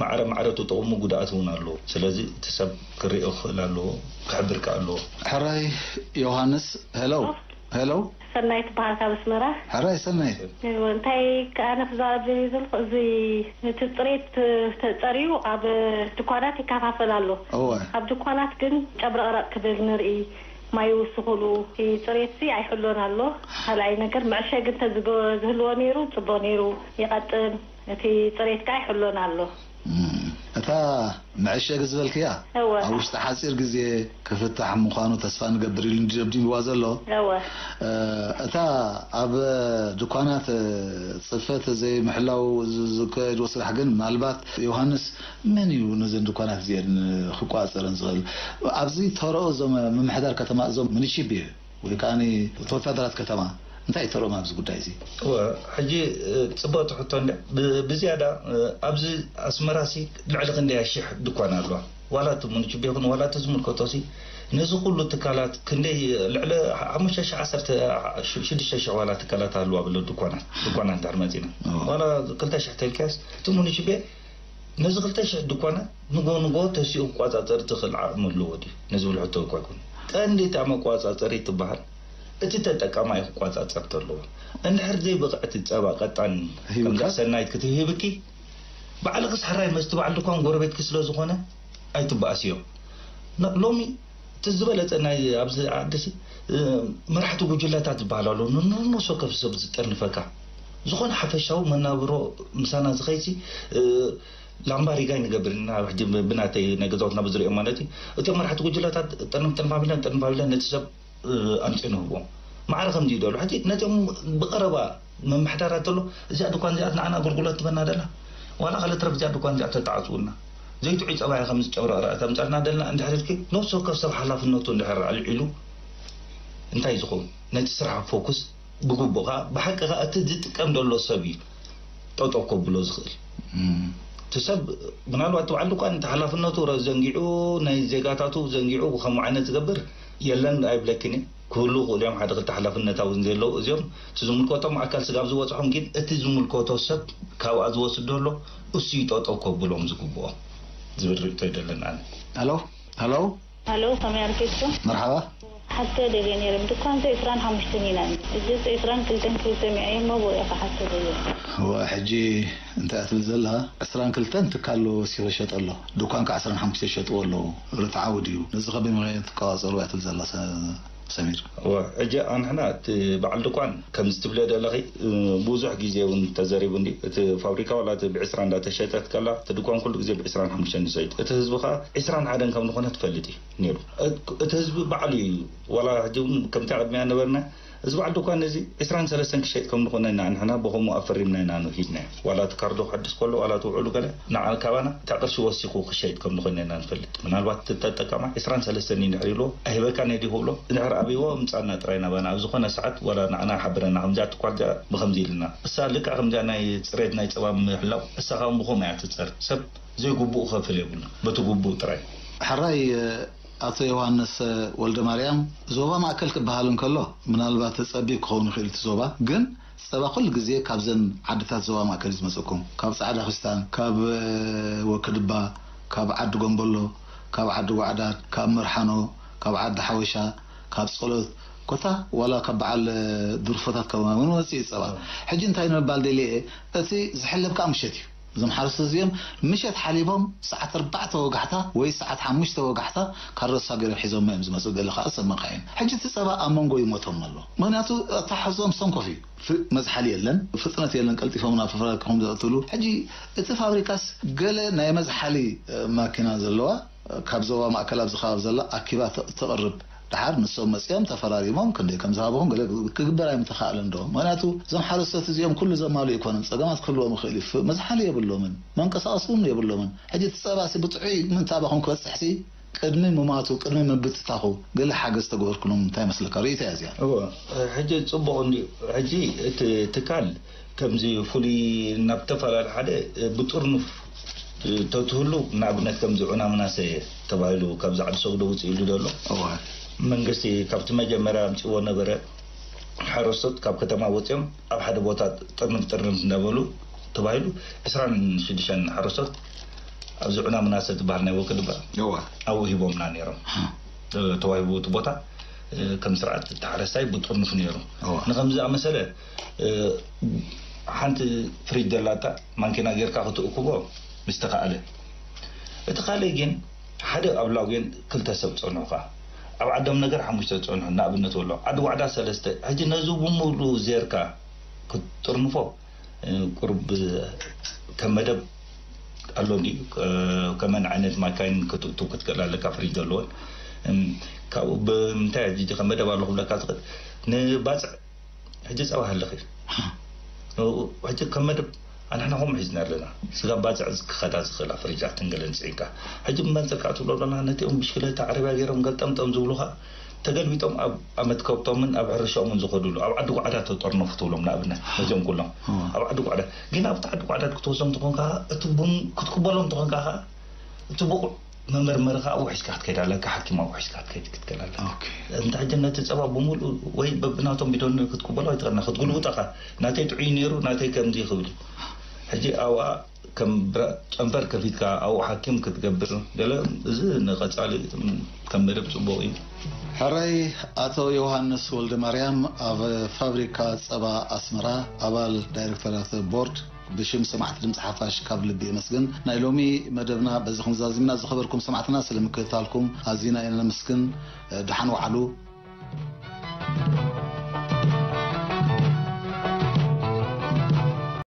ማዕረ ማዕረ ተጠቕሙ ጉድኣት እውን ኣለዎ። ስለዚ እቲ ሰብ ክሪኦ ክኽእል ኣለዎ፣ ክሕብር ከ ኣለዎ። ሕራይ ዮሃንስ፣ ሄሎ። ሄሎ። ሰናይት ትበሃል ካብ ኣስመራ። ሕራይ ሰናይት። እወ፣ እንታይ ከኣ ኣነ ክዛረብ ደልየ ዘለኹ፣ እዚ እቲ ጽሬት ተጸርዩ ኣብ ድኳናት ይከፋፈል ኣሎ። እወ። ኣብ ድኳናት ግን ጨብረቕረቕ ክብል ንርኢ፣ ማይ ይውስኹሉ። እቲ ጽሬትሲ ኣይሕሎን ኣሎ። ካልኣይ ነገር መዕሸጊ እንተ ዝገ-፣ ዝህልዎ ነይሩ ጽቡቕ ነይሩ፣ ይቐጥን። እቲ ጽሬት ከኣ ኣይሕሎን ኣሎ። እም፣ እታ መዐሸጊ ዝበልክያ እወ። ኣብ ውሽጢ ሓጺር ግዜ ክፍታሕ ምዃኑ ተስፋ ንገብር ኢሉ እንዲ ደብዲብዋ ዘሎ። እወ። እ፣ እታ ኣብ ድኳናት ጽፈት ዘይምሕላው ዝ-፣ ዝካየድዎ ስራሕ ግን ምናልባት ዮሃንስ መን እዩ ነዘን ድኳናት እዚአን ክቆጻጸረን ዝኽእል? ኣብዚ ተረኦ እዞም ምምሕዳር ከተማ እዞም ምንሽቢ ወይ ከኣ እቲ ወታደራት ከተማ እንታይ እዩ ተረኦም ኣብዚ ጉዳይ እዚ? እወ፣ ሕጂ፣ እ፣ ጽብቕቲ ሕቶ እንድያ። ብ-፣ ብዝያዳ፣ እ፣ ኣብዚ ኣስመራሲ ልዕሊ ክንደይ ኣሽሕ ድኳን ኣለዋ? ዋላ እቲ ሙኒችቤ ይኹን ዋላ እቲ ዝምልከቶሲ ነዚ ኩሉ ትካላት ክንደይ፣ ልዕሊ ሓሙሽተ ሽሕ፣ ዓሰርተ፣ ሽዱሽተ ሽሕ ዋላ ትካላት ኣለዋ ብሎ ድኳናት፣ ድኳናት እንድሕር መጺና። እወ። ዋላ ክልተ ሽሕ ተልክያስ እቲ ሙኒችቤ ነዚ ክልተ ሽሕ ድኳናት ንጎ ንጎ ተሲኡ ክቋጻጸር ዝኽእል ዓቕሚ ኣለዎ ድዩ? ንዝብል ሕቶ እኳ ይኹን። ቀንዲ እታ መቋጻጸሪት ትበሃል እቲ ተጠቃማይ ክቋጻጸር ተለዎ። እንድሕር ዘይብቕዕቲ ጸባ ቀጣን ሂብካ? ከምዛ ሰናይት ክትህብኪ፣ ባዕልኽስ ሕራይ መስቲ በዓል ድኳን ጎረቤትኪ ስለ ዝኾነ ኣይትበኣስዮ። ን-፣ ሎሚ እቲ ዝበለጸ ናይ ኣብዚ ዓዲ ሲ፣ እ፣ መራሕቲ ጉጅለታት ዝበሃል ኣሎ። ን-፣ ን-፣ ነፍሲ ወከፍ ሰብ ዝጠርንፈካ። ዝኾነ ሓፈሻዊ መናብሮ ምሳና ዝኸይሲ፣ እ፣ ላምባሪጋ ይንገብር ኢና። ሕጂ ብ-፣ ብናተይ ናይ ገዛውትና ብዝሪኦ ማለት እዩ። እቶም መራሕቲ ጉጅለታት ጠርንፍ፣ ጠርንፍ ኣቢልና፣ ጠርንፍ ኣቢልና ነቲ ሰብ፣ እ፣ ኣምጺኡ ንህቦም። ማዕረ ከምዚ ይደሉ። ሕጂ ነዚኦም ብቐረባ ምምሕዳራት ዘሎ፣ እዚኣ ድኳን እዚኣ ንዓና ኣገልግሎት ትበና ደላ። ዋላ ካልእ ትረፍ እዚኣ ድኳን እዚኣ ተተዓጽውና። ዘይጥዑይ ጸባይ ከምዚ ጨብረቕረቕ ተምጻልና ደልና እንድሕር ኢልኪ፣ ነፍሲ ወከፍ ሰብ ሓላፍነቱ እንድሕር ኣልዒሉ እንታይ እዩ ዝኸውን? ነቲ ስራሕ ፎኩስ ብግቡእ ከኣ ብሓቂ ከኣ እቲ ዝጥቀም ዘሎ ሰብ እዩ ጠጠው ከብሎ ዝኽእል። እም። እቲ ሰብ ምናልባት እቲ በዓል ድኳን እቲ ሓላፍነቱ ረ-፣ ዘንጊዑ ናይ ዜጋታቱ ዘንጊዑ ከምኡ ዓይነት ዝገብር የለን ኣይብለክን እየ። ክህሉ ይኽእሉ እዮም ሓደ ክልተ ሓላፍነታዊ እውን ዘለዉ እዚኦም እቲ ዝምልከቶም ኣካል ስጋብ ዝበጽሖም ግን እቲ ዝምልከቶ ሰብ ካብኣ ዝወስድ ዘሎ እሱ እዩ ጠጠው ከብሎም ዝግብኦ ዝብል ርእቶ ይደለና ኣነ። ሃሎ፣ ሃሎ። ሃሎ፣ ከመይ ኣርኪብኩም? መርሓባ። ሓቶ ደልየ ነይረ። ድኳን እዚ ዕስራን ሓሙሽተን ኢና። እዚ ዕስራን ክልተን ክብል ሰሚዐ እሞ ብኡ ኢኻ ሓቶ ደልየ። እወ፣ ሕጂ እንታይ እያ ትብል ዘላ? ዕስራን ክልተን ትካል ወሲኹ ይሸጥ ኣሎ። ድኳን ከዓ ዕስራን ሓሙሽተ ይሸጥዎ ኣለዉ። ርትዓዊ ድዩ? ነዚ ከ ብመኸ ትቆጻጸሩ እያ ትብል ዘላ ሰ-፣ ሰሚር? እወ፣ ሕጂ ኣንሕና እቲ በዓል ድኳን ከምዚ ትብለ ዘለኺ፣ እ፣ ብዙሕ ግዜ እውን ተዘሪቡ እንዲ። እቲ ፋብሪካ ዋላ እቲ ብዕስራ እንዳተሸጠት ከላ፣ እቲ ድኳን ኩሉ ግዜ ብዕስራን ሓሙሽተን ይሸይጥ። እቲ ህዝቢ ከዓ ዕስራን ሓደን ከም ዝኾነ ትፈልጥ እዩ ነይሩ። እ-፣ እቲ ህዝቢ ባዕሉ እዩ። ዋላ ሕጂ እውን ከምቲ ቅድሚያ ነበርና፣ እዚ በዓል ድኳን እዚ ዕስራን ሰለስተን ክሸይጥ ከም ዝኾነ ኢና ንሕና ብኸምኡ ኣፈሪምና ኢና ንሂድና። ዋላ እቲ ካርዶ ክሕድስ ከሎ፣ ዋላ እቲ ውዕሉ ገለ ንዓ ካባና እታ ቅርሺ ወሲኹ ክሸይጥ ከም ዝኾነ ኢና ንፈልጥ። ምናልባት እቲ ተጠቃማይ ዕስራን ሰለስተን እዩ እንድሕር ኢልዎ፣ ኣይህበካን እየ ድዩ ክብሎ፣ እንድሕር ኣብይዎ ምጻና ጥራይ ናባና። ኣብ ዝኾነ ሰዓት ዋላ ንዓና ሓብረና፣ ከምዚኣ ትኳል እዚኣ ብኸምዚ ኢልና። እሳ ልክዕ ከምዚኣ ናይ ጽሬት ናይ ጸባ ምሕላው፣ እሳ ከዓ ብኸምኡ እያ ትጸር። ሰብ ዘይግቡኡ ክኸፍል የብሉን። በቲ ግቡእ ጥራይ። ሕራይ፣ ኣቶ ዮሃንስ ወልደ ማርያም፣ ዞባ ማእከል ክበሃል እንከሎ፣ ምናልባት ጸቢብ ክኸውን ይኽእል እቲ ዞባ፣ ግን ጸባ ኩሉ ግዜ ካብዘን ዓድታት ዞባ ማእከል እዩ ዝመጸኩም። ካብ ጻዕዳ ክስታን፣ ካብ፣ እ፣ ወክድባ፣ ካብ ዓዲ ጎምበሎ፣ ካብ ዓዲ ጓዕዳድ፣ ካብ መርሓኖ፣ ካብ ዓዲ ሓወሻ፣ ካብ ጸሎት፣ ኮታ ዋላ ካብ በዓል፣ እ፣ ድርፎታት ከማን እውን ወጽእ እዩ ጸባ። ሕጂ እንታይ ንምባል ደልየ እየ፣ እቲ ዝሕለብ ከኣ ምሸት እዩ። እዞም ሓረስቶት እዚኦም ምሸት ሓሊቦም ሰዓት ኣርባዕተ ወጋሕታ ወይ ሰዓት ሓሙሽተ ወጋሕታ ካሮሳ ገይሮም ሒዞሞ እዮም ዝመፁ። ገለ ከዓ ሰብ መካይን። ሕጂ እቲ ፀባ ኣብ መንጎ ይሞቶም ኣሎ። ምክንያቱ ኣተሓሕዝኦም ሰንኮፍ እዩ። ፍ- መዝሓሊ የለን፣ ፍጥነት የለን፣ ቀልጢፎም ናብ ፋብሪካኹም ዘእትሉ። ሕጂ እቲ ፋብሪካስ ገለ ናይ መዝሓሊ እ፣ ማኪና ዘለዋ ካብ ዞባ ማእከል ኣብዚ ከባቢ ዘላ ኣኪባ ተ- ተቕርብ። ደሓር ንሶም መፂኦም ተፈራሪሞም ክንደይ ከም ዝሃብኹም ገለ ክግበር ኣይምተኻእለን ዶ? ምክንያቱ እዞም ሓረስቶት እዚኦም ኩሉ ዘማሉ ኣይኮነን፣ ፀገማት ክህልዎም ይኽእል እዩ። ፍ- መዝሓሊ የብሎምን፣ መንቀሳቐሲ እውን የብሎምን። ሕጂ እቲ ፀባሲ ብጥዑይ ምንታባኹም ክበፅሕሲ ቅድሚ ምማቱ ቅድሚ ምብትታኹ ገለ ሓገዝ ተገበርኩሎም እንታይ መስለካ? ርእይቶ እያ እዚኣ። እወ፣ ሕጂ ጽቡቕ እንድዩ። ሕጂ እቲ ትካል ከምዚ ፍሉይ ናብ ተፈላለ ሓደ ብጥርኑፍ ተትህሉ፣ ንኣብነት ከምዚ ዑና ምናሰ ተባሂሉ ካብዚ ዓዲ ሰጉዶ ውፅእ ኢሉ ዘሎ እወ። መንግስቲ ካብቲ መጀመርያ ኣምፅዎ ነበረ። ሓረስቶት ካብ ከተማ ወፂኦም ኣብ ሓደ ቦታ ጥርንፍ ጥርንፍ እንዳበሉ ተባሂሉ ዕስራን ሽዱሽተን ሓረስቶት ኣብዚ ዑና ምናሰ ትበሃል ናይ ወቅድባ እወ። ኣብኡ ሂቦምና ነይሮም። ተዋሂቡ እቲ ቦታ ከም ስርዓት ተሓረስታይ ብጥርንፍ ነይሩ። እወ። ንከምዚ ዝኣመሰለ ሓንቲ ፍሪጅ ደላታ ማንኪና ጌርካ ክትእክቦ ምስተኻእለ። እቲ ካልእ ግን ሓደ ኣብ ላጉን ክልተ ሰብ ጸንሑኻ፣ ኣብ ዓዶም ነገር ሓሙሽተ ጸንሑ ንኣብነት ወሎ ዓዲ ዋዕዳ ሰለስተ። ሕጂ ነዚ ብምሉ ዜርካ ክትጥርንፎ ቁሩብ ከም መደብ ኣሎ እንዲ ከመን ዓይነት ማካይን ክትእቱ ክትክእል ኣለካ ፍሪጅ ዘለዎን ካብኡ ብምንታይ ሕጂ ከም መደብ ኣሎ ክብለካ ዝኽእል ንባፅዕ ሕጂ ፀባ ሃለኺ ሕጂ ከም መደብ ኣንሕና ከም ሒዝና ኣለና ስጋ ባፅዕ ክኸዳ ዝኽእላ ፍሪጃትን ገለን ፅዒንካ ሕጂ ብመንፅርካ ትብሎ ኣለና ነቲኦም ብሽክለታ ዓረብያ ገይሮም ገልጠምጠም ዝብሉኻ ተገልቢጦም ኣብ ኣመት ከብቶምን ኣብ ሕርሻኦምን ዝኸዱሉ ኣብ ዓዲ ጓዕዳ ተጠርነፉ ትብሎም ንኣብነት ነዚኦም ኩሎም ኣብ ዓዲ ጓዕዳ ግን ኣብቲ ዓዲ ጓዕዳ ክትወስዶም ተኾንካ እቲ ቡን ክትቅበሎም ተኾንካ ከዓ እቲ ብቑዕ መመርመሪ ከዓ ውሒስካ ክትከይድ ኣለካ ሓኪም ኣብ ውሒስካ ክትከይድ ክትከል ኣለካ እንተ ሕጂ ነቲ ፀባ ብምሉእ ወይ በብናቶም ቢዶን ክትቅበሎ ኣይትኽእልና ክትግልብጠኻ ናተይ ጥዑይ ነይሩ ናተይ ከምዚ ክብል ሕጂ ኣብኣ ከም ጨንፈር ከፊትካ ኣብኡ ሓኪም ክትገብር ገለ እዚ ንቐፃሊ ከም መደብ ፅቡቕ እዩ። ሕራይ ኣቶ ዮሃንስ ወልደማርያም ኣብ ፋብሪካ ጸባ ኣስመራ ኣባል ዳይሬክተራት ቦርድ ብሽም ሰማዕቲ ድምፂ ሓፋሽ ካብ ልቢ የመስግን። ናይ ሎሚ መደብና በዚ ክንዛዚምና ዝኸበርኩም ሰማዕትና ስለ ምክትታልኩም ኣዚና ኢና ነመስግን። ደሓን ወዓሉ።